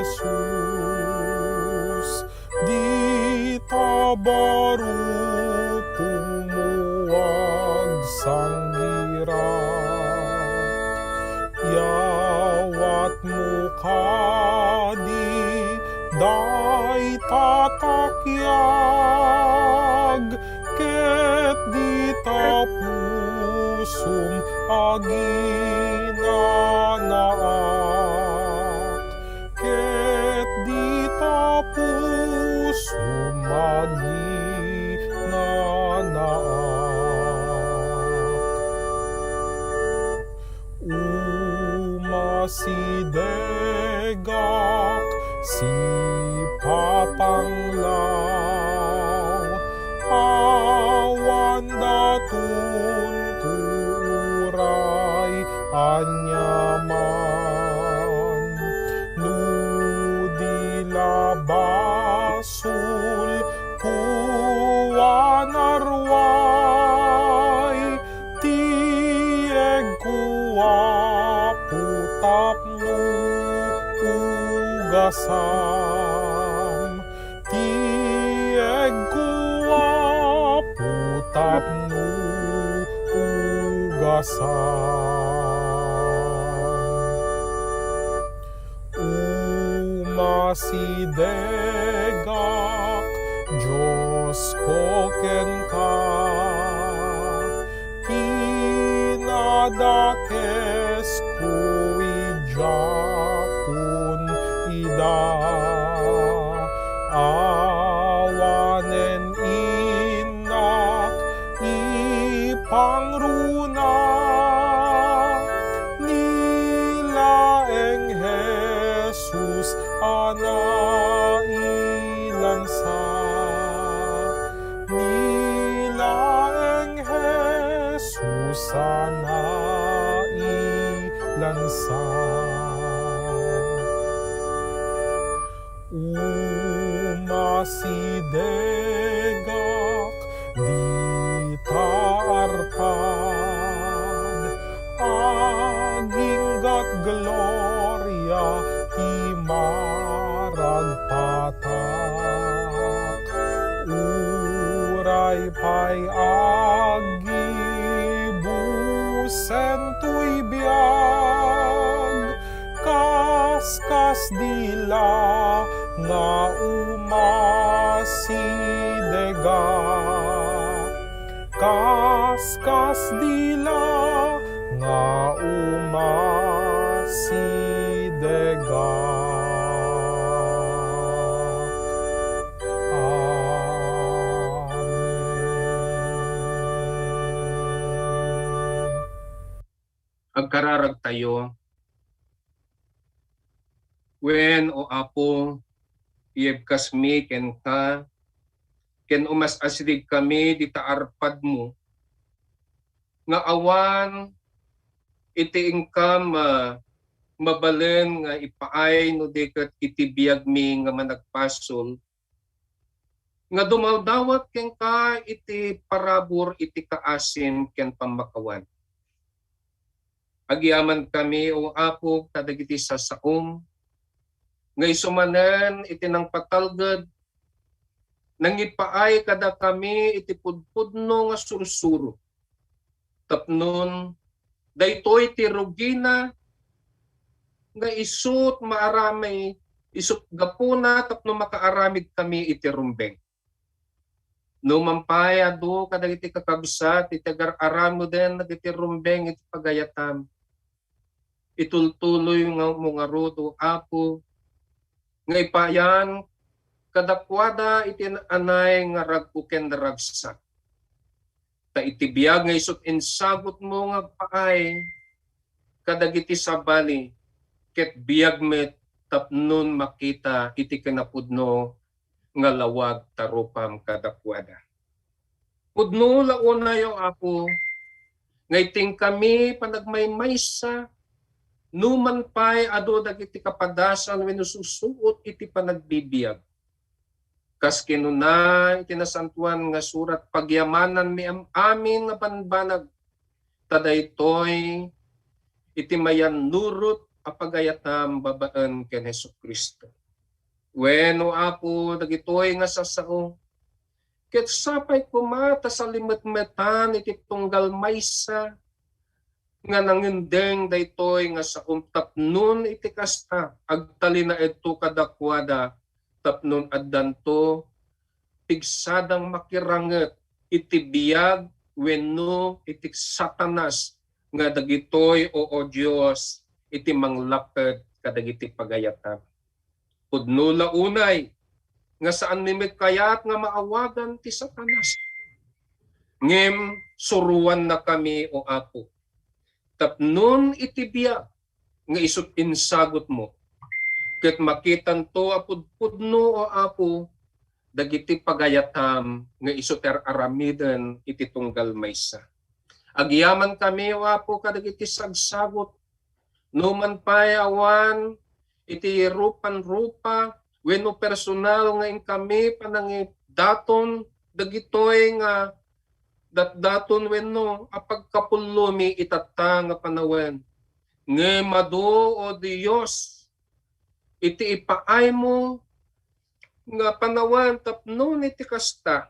Jesus, dita baro' komo agsanggirak. Yawatmo kadi dayta takiag, ket dita pusom aginanaak, ket dita pusom aginanaak. Umasidegak sipapanglaw, awan datonko uray aniaman. No di la basol, kuana ruay, ti egko, Apo, tapno ugasam. Ti egko, Apo, tapno ugasam. Umasidegak, Diosko, kenka, kinadakesko idiakon ida. Awanen innak ipangruna, ni laeng Jesus a nailansa, ni laeng Jesus a nailansa. Umasidegak dita arpad, aginggat gloria ti maragpatak. Uray pay aggibusen toy biag, kaskas dila nga umasidegak. Kaskas dila nga umasidegak. Amen. Agkararagtayo. Wen, O Apo, iyebkasmi kenka, ken umas-asidegkami dita arpadmo, nga awan iti inkam, ah, mabalin nga ipaay no di ket iti biagmi nga managpasol, nga dumawdawat kenka iti parabur iti kaasim ken pammakawan. Agyamankami, O Apo, kadagiti sasaom, nga isu manen iti nangpatalged, nangipaay kadakami iti pudpudno nga sursuro. Tapnon daytoy ti rugina nga isut' maarami, isut' gapuna tapno makaaramid kami iti rumbeng. No man pay adu kadagiti kakabsat iti agar-aramiden dagiti rumbeng iti pagayatam, itultuloy nga mo ngarud, O Apo, nga ipayan kadakuada iti anay nga rag-o ken ragsak. Ta iti biag nga isut' insagutmo nga agpaay kadagiti sabali, ket biag met tapnon makita iti kinapudno nga lawag ta rupam kadakuada. Pudno la unay, O Apo, nga itingkami panagmaymaysa, no man pay adu dagiti kapadasan wenno susuot iti panagbibiag. Kas kinuna iti Nasantoan nga Surat, "Pagyamananmi am-amin a bambanag, ta daytoy iti mayannurot a pagayatam babaen ken Jesu-Cristo." Wen, O Apo, dagitoy nga sassao, ket sapay koma ta salimetmetan iti tunggal maysa nga nangendeng daytoy nga saom tapnon iti kasta, agtalinaedto kadakuada tapnon addanto pigsadang makiranget iti biag wenno iti Satanas nga dagitoy, O, O Dios, iti manglapped kadagiti pagayatam. Pudno la unay nga saanmi met kayat nga maawagan ti Satanas. Ngem suroannakami, O Apo, tapnon iti biag nga isut' insagutmo, ket makitanto a pudpudno, O Apo, dagiti pagayatam nga isut' ar-aramiden iti tunggal maysa. Agyamankami, O Apo, kadagiti sagsagut, no man pay awan iti rupa-rupa wenno personal nga inkami panangidaton dagitoy nga datdaton wenno a pagkapullomi itatta nga panawen. Ngem adu, O Dios, iti ipaaymo nga panawen tapnon iti kasta,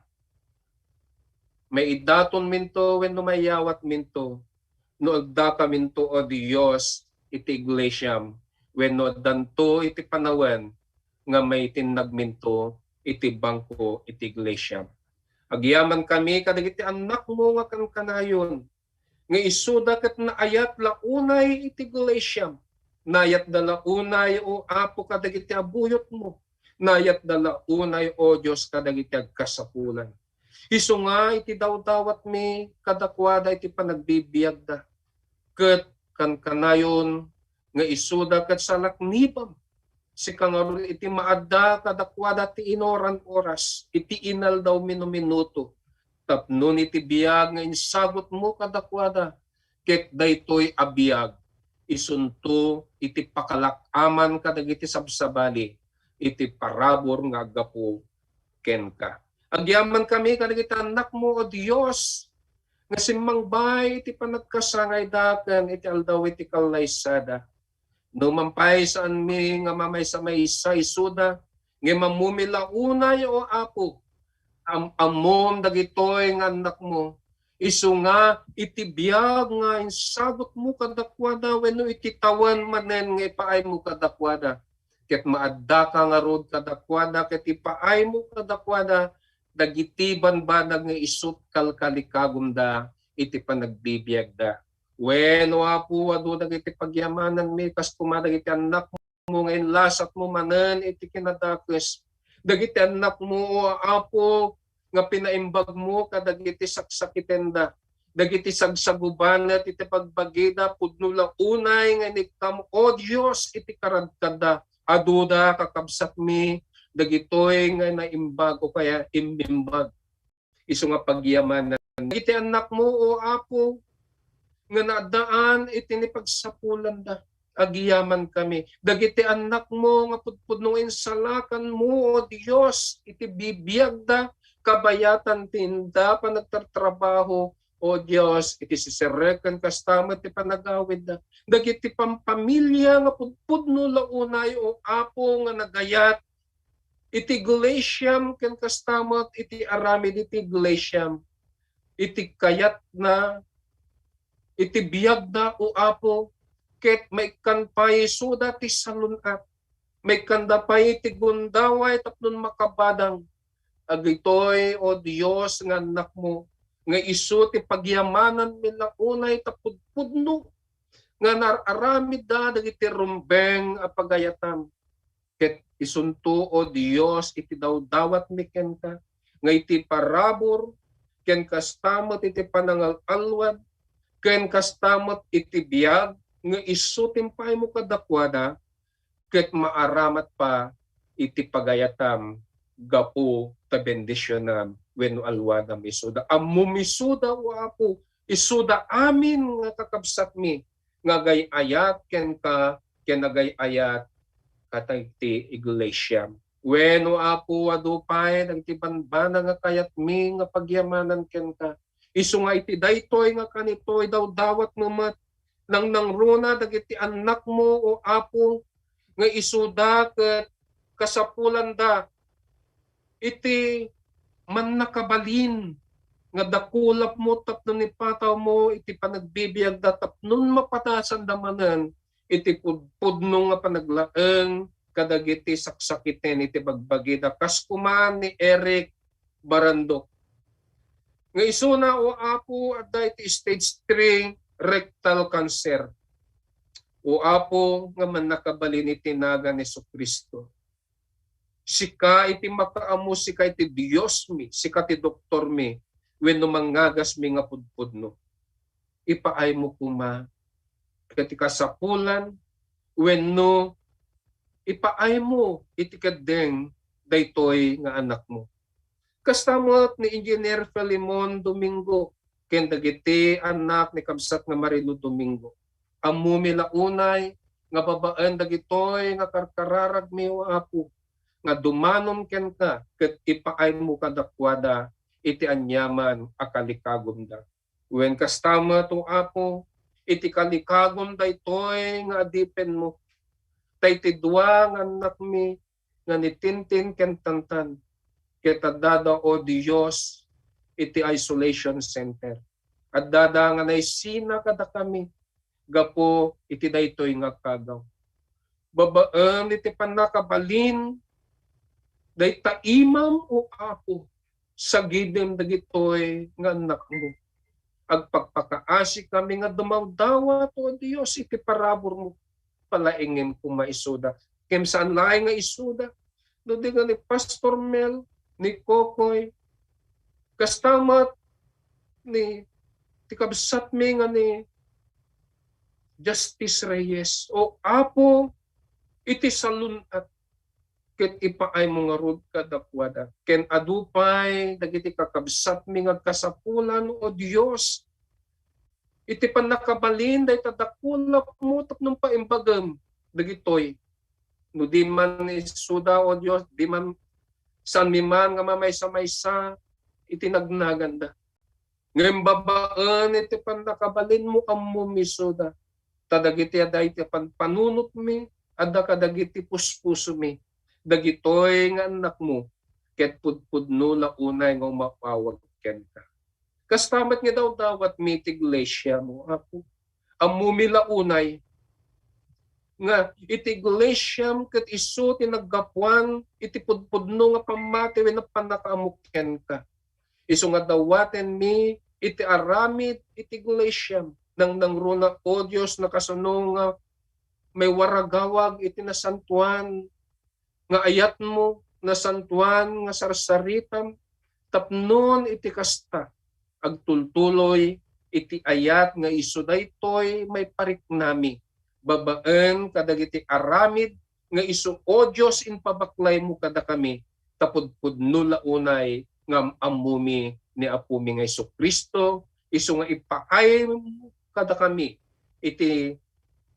maidatonminto wenno mayawatminto no agdakaminto, O Dios, iti iglesiam wenno addanto iti panawen nga maitinnagminto iti bangko iti iglesiam. Agyamankami kadagiti annakmo nga kankanayon nga isuda ket naayat la unay iti iglesiam. Nayatda la unay, O Apo, kadagiti abuyotmo. Nayatda la unay, O Dios, kadagiti agkasapulan. Isu nga iti dawdawatmi kadakuada iti panagbibiagda, ket kankanayon nga isuda ket salaknibam. Sika ngarud iti maadda kadakuada ti inoran oras, iti inaldaw minuminuto, tapnon iti biag nga insagutmo kadakuada, ket daytoy a biag isunto iti pakalak-aman kadagiti sabsabali iti parabur nga aggapu kenka. Agyamankami kadagiti annakmo, O Dios, nga simmangbay iti panagkasangayda ken iti aldaw iti kallaysada. No man pay saanmi nga mamaysa-maysa isuda, ngem ammomi la unay, O Apo, am-ammom dagitoy nga annakmo, isu nga iti biag nga insagutmo kadakuada wenno iti tawen manen nga ipaaymo kadakuada, ket maaddaka ngarud kadakuada ket ipaaymo kadakuada dagiti banbanag nga isut' kalkalikagumda iti panagbibiagda. Wen, O Apo, adu dagiti pagyamananmi, kas koma dagiti annakmo nga inlasatmo manen iti kinadakes. Dagiti annakmo, O Apo, nga pinaimbagmo kadagiti saksakitenda. dagiti sagsagubanet iti pagbagida, pudno la unay nga inikkam, O Dios, iti karadkada. Aduda, kakabsatmi, dagitoy nga naimbag o kaya immimbag. Isu nga pagyamanan. Dagiti annakmo, O Apo, nga naaddaan iti ni pagsapulanda, agyamankami. Dagiti annakmo nga pudpudno insalakanmo, O Dios, iti bibiagda, kabayatan ti inda panagtartrabaho, O Dios, iti siserrek ken kasta met ti panagawidda. Dagiti pampamilya nga pudpudno la unay, O Apo, nga nagayat iti iglesiam ken kasta met iti aramid iti iglesiam, iti kayatna, iti biagda, O Apo, ket maikkan pay isuda ti salun-at. Maikkanda pay iti gundaway tapno makabadang. Dagitoy, O Dios, nga annakmo, nga isu ti pagyamananmi la unay ta pudpudno nga nar-aramidda dagiti rumbeng a pagayatam. Ket isunto, O Dios, iti dawdawatmi kenka, nga iti parabur, ken kasta met iti panangal-alwad, ken kasta met iti biag, nga isu ti impaaymo kadakuada, ket maaramat pa iti pagayatam gapu ta bendisionam wenno alwadam isuda. Ammom isuda, O Apo, isuda amin nga kakabsatmi nga agay-ayat kenka ken agay-ayat kadagiti iglesiam. Wenno, Apo, adu pay dagiti banbana nga kayatmi nga pagyamanan kenka. Isu nga iti daytoy nga kanitoy, dawdawatmo met, nangnangruna dagiti annakmo, O Apo, nga isuda ket kasapulanda iti mannakabalin nga dakulapmo tapno ipatawmo iti panagbibiagda tapno mapadasanda manen iti pudpudno nga panaglaeng kadagiti saksakiten iti bagbagida, kas koma ni Eric Barandok. Nga isuna, O Apo, adda iti stage three rectal cancer. O Apo, nga mannakabalin iti nagan ni Jesu-Cristo. Sika iti makaammo, sika iti Diosmi, sika ti doktormi, wenno mangngagasmi nga pudpudno. Ipaaymo koma ket iti kasapulan wenno ipaaymo iti keddeng daytoy nga anakmo. Kasta met ni Engineer Filemon Domingo ken dagiti annak ni kabsat nga Marilu Domingo. Ammomi la unay nga babaen dagitoy nga karkararagmi, O Apo, nga dumanom kenka ket ipaaymo kadakuada iti aniaman a kalikagumda. Wen kasta met, O Apo, iti kalikagum daytoy nga adipenmo. Ta iti dua nga annakmi nga ni Tintin ken Tantan, ket addada, O Dios, iti isolation center. Addada nga naisina kadakami gapu iti daytoy nga kagaw. Babaen iti pannakabalin, dayta imam, O Apo, sagidem dagitoy nga annakmo. Agpakpakaasikami nga dumawdawat, O Dios, iti paraburmo. Palaingem koma isuda. Ken saan laeng nga isuda, no di nga ni Pastor Mel, ni Kokoy, kasta met ni ti kabsatmi nga ni Justice Reyes. O Apo, iti salun-at ket ipaaymo ngarud kadakuada. Ken adu pay dagiti kakabsatmi nga agkasapulan, O Dios, iti pannakabalin dayta dakulapmo tapno paimbagem dagitoy. No di man isuda, O Dios, di man, saanmi man nga mamaysa-maysa iti nagnaganda. Ngem babaen iti pannakabalinmo, ammomi isuda. Ta dagiti adda iti panpanunotmi, adda kadagiti puspusomi. Dagitoy nga annakmo, ket pudpudno la unay nga umawawag kenka. Kasta met nga dawdawatmi iti iglesiam, O Apo. Ammomi la unay nga iti iglesiam ket isu ti naggapuan iti pudpudno nga pammati wenno pannakaammo kenka. Isu nga dawatenmi iti aramid iti iglesiam. Nangnangruna, O Dios, nakasano nga maiwaragawag iti nasantoan nga ayatmo, nasantoan nga sarsaritam, tapnon iti kasta, agtultuloy iti ayat nga isu daytoy maipariknami babaen kadagiti aramid nga isu, O Dios, impabaklaymo kadakami, ta pudpudno la unay nga am-ammomi ni Apomi nga Jesu-Cristo, isu nga ipaaymo kadakami iti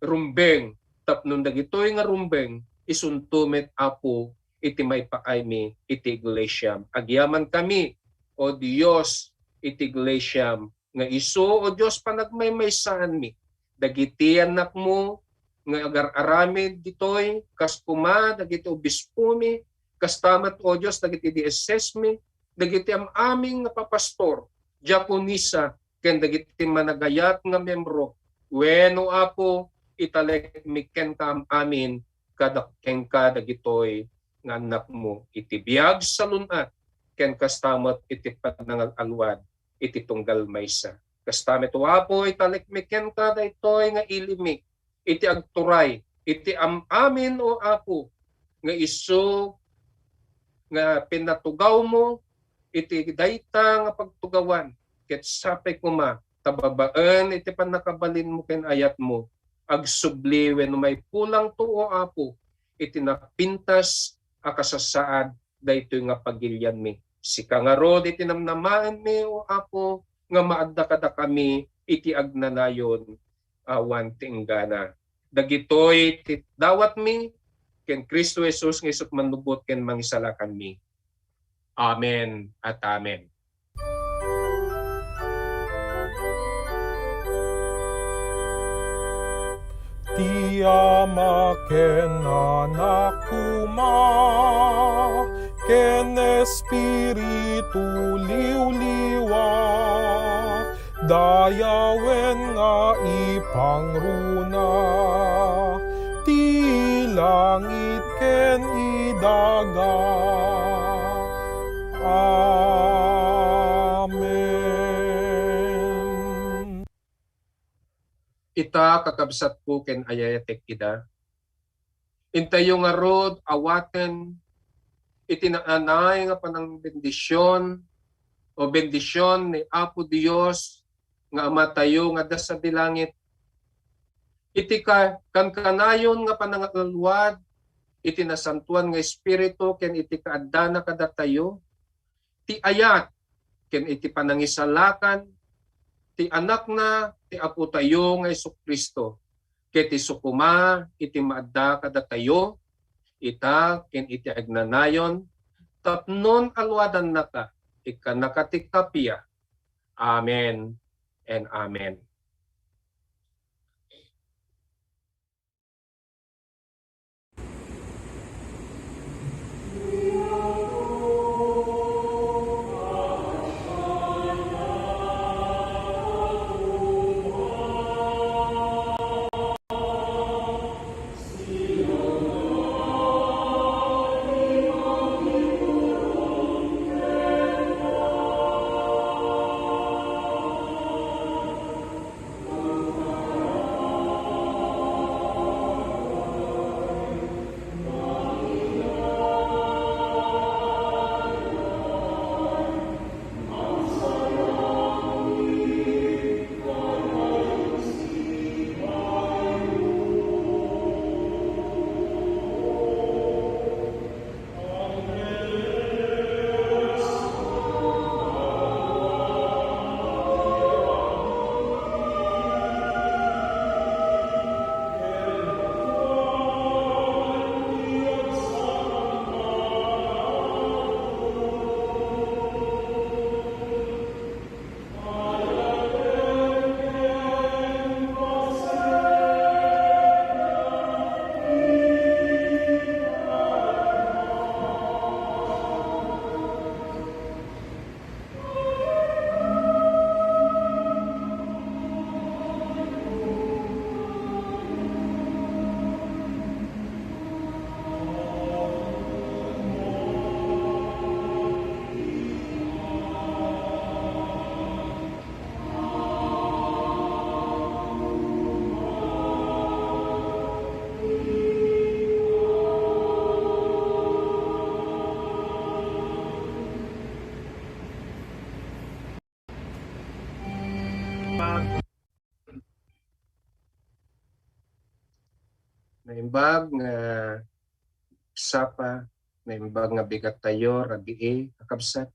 rumbeng tapno dagitoy nga rumbeng isunto met, Apo, iti maipaaymi iti iglesiam. Agyamankami, O Dios, iti iglesiam, nga isu, O Dios, panagmaymaysaanmi dagiti annakmo nga agar-aramid ditoy, kas koma dagiti obispomi, kasta met, O Dios, dagiti diosesmi, dagiti am-amin nga papastor, diakonisa, ken dagiti managayat nga membro. Wen, O Apo, italekmi kenka am-amin kada kenka dagitoy nga annakmo iti biag salun-at, ken kasta met iti panangal-alwad iti tunggal maysa. Kasta met, O Apo, italekmi kenka daytoy nga ilimi iti agturay iti am-amin, O Apo, nga isu nga pinatugawmo iti dayta nga pagtugawan, ket sapay koma ta babaen iti pannakabalinmo ken ayatmo, agsubli wenno maipulangto, O Apo, iti napintas a kasasaad daytoy nga pagilianmi. Sika ngarud iti namnamaenmi, O Apo, nga maadda kadakami iti agnanayon awan ti inggana. Dagitoy ti dawatmi ken Cristo Jesus nga isu ti Mannubot ken Mangisalakanmi. Amen at amen. Ti Ama ken Anak koma ken Espiritu Liwliwa, dayawen nga ipangruna ti langit ken idaga. Amen. Ita, kakabsatko ken ayayatek ida, intayo ngarud awaten iti naanay nga panangbendision o bendision ni Apo Dios nga Amatayo nga adda sadi langit. Iti ka-, kankanayon nga panangaluad iti Nasantoan nga Espiritu ken iti kaaddana kadatayo, ti ayat ken iti panangisalakan ti Anakna, ti Apotayo nga Jesu-Cristo, ket isu koma iti maadda kadatayo, ita ken iti agnanayon, tapnon aluadannaka, ikkannaka ti kappia. Amen and amen. Naimbag nga sapa, naimbag nga bigat tayo, rabii, kakabsat.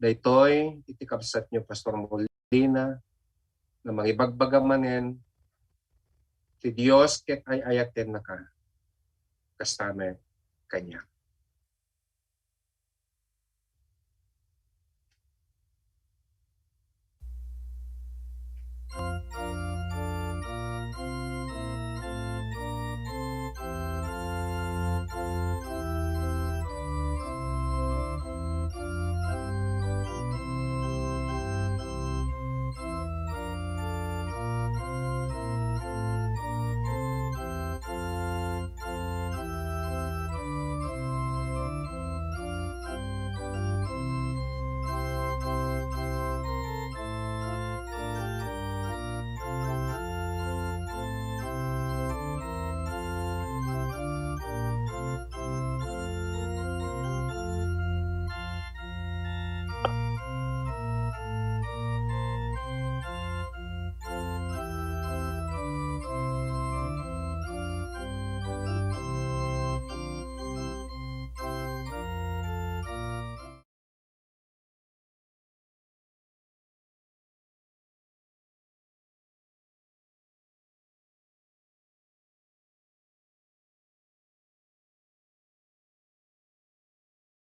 Daytoy, iti kabsat nyo, Pastor Molina, na mangibagbaga manen, ti Dios ket ay-ayaten naka, kasta met kaniak.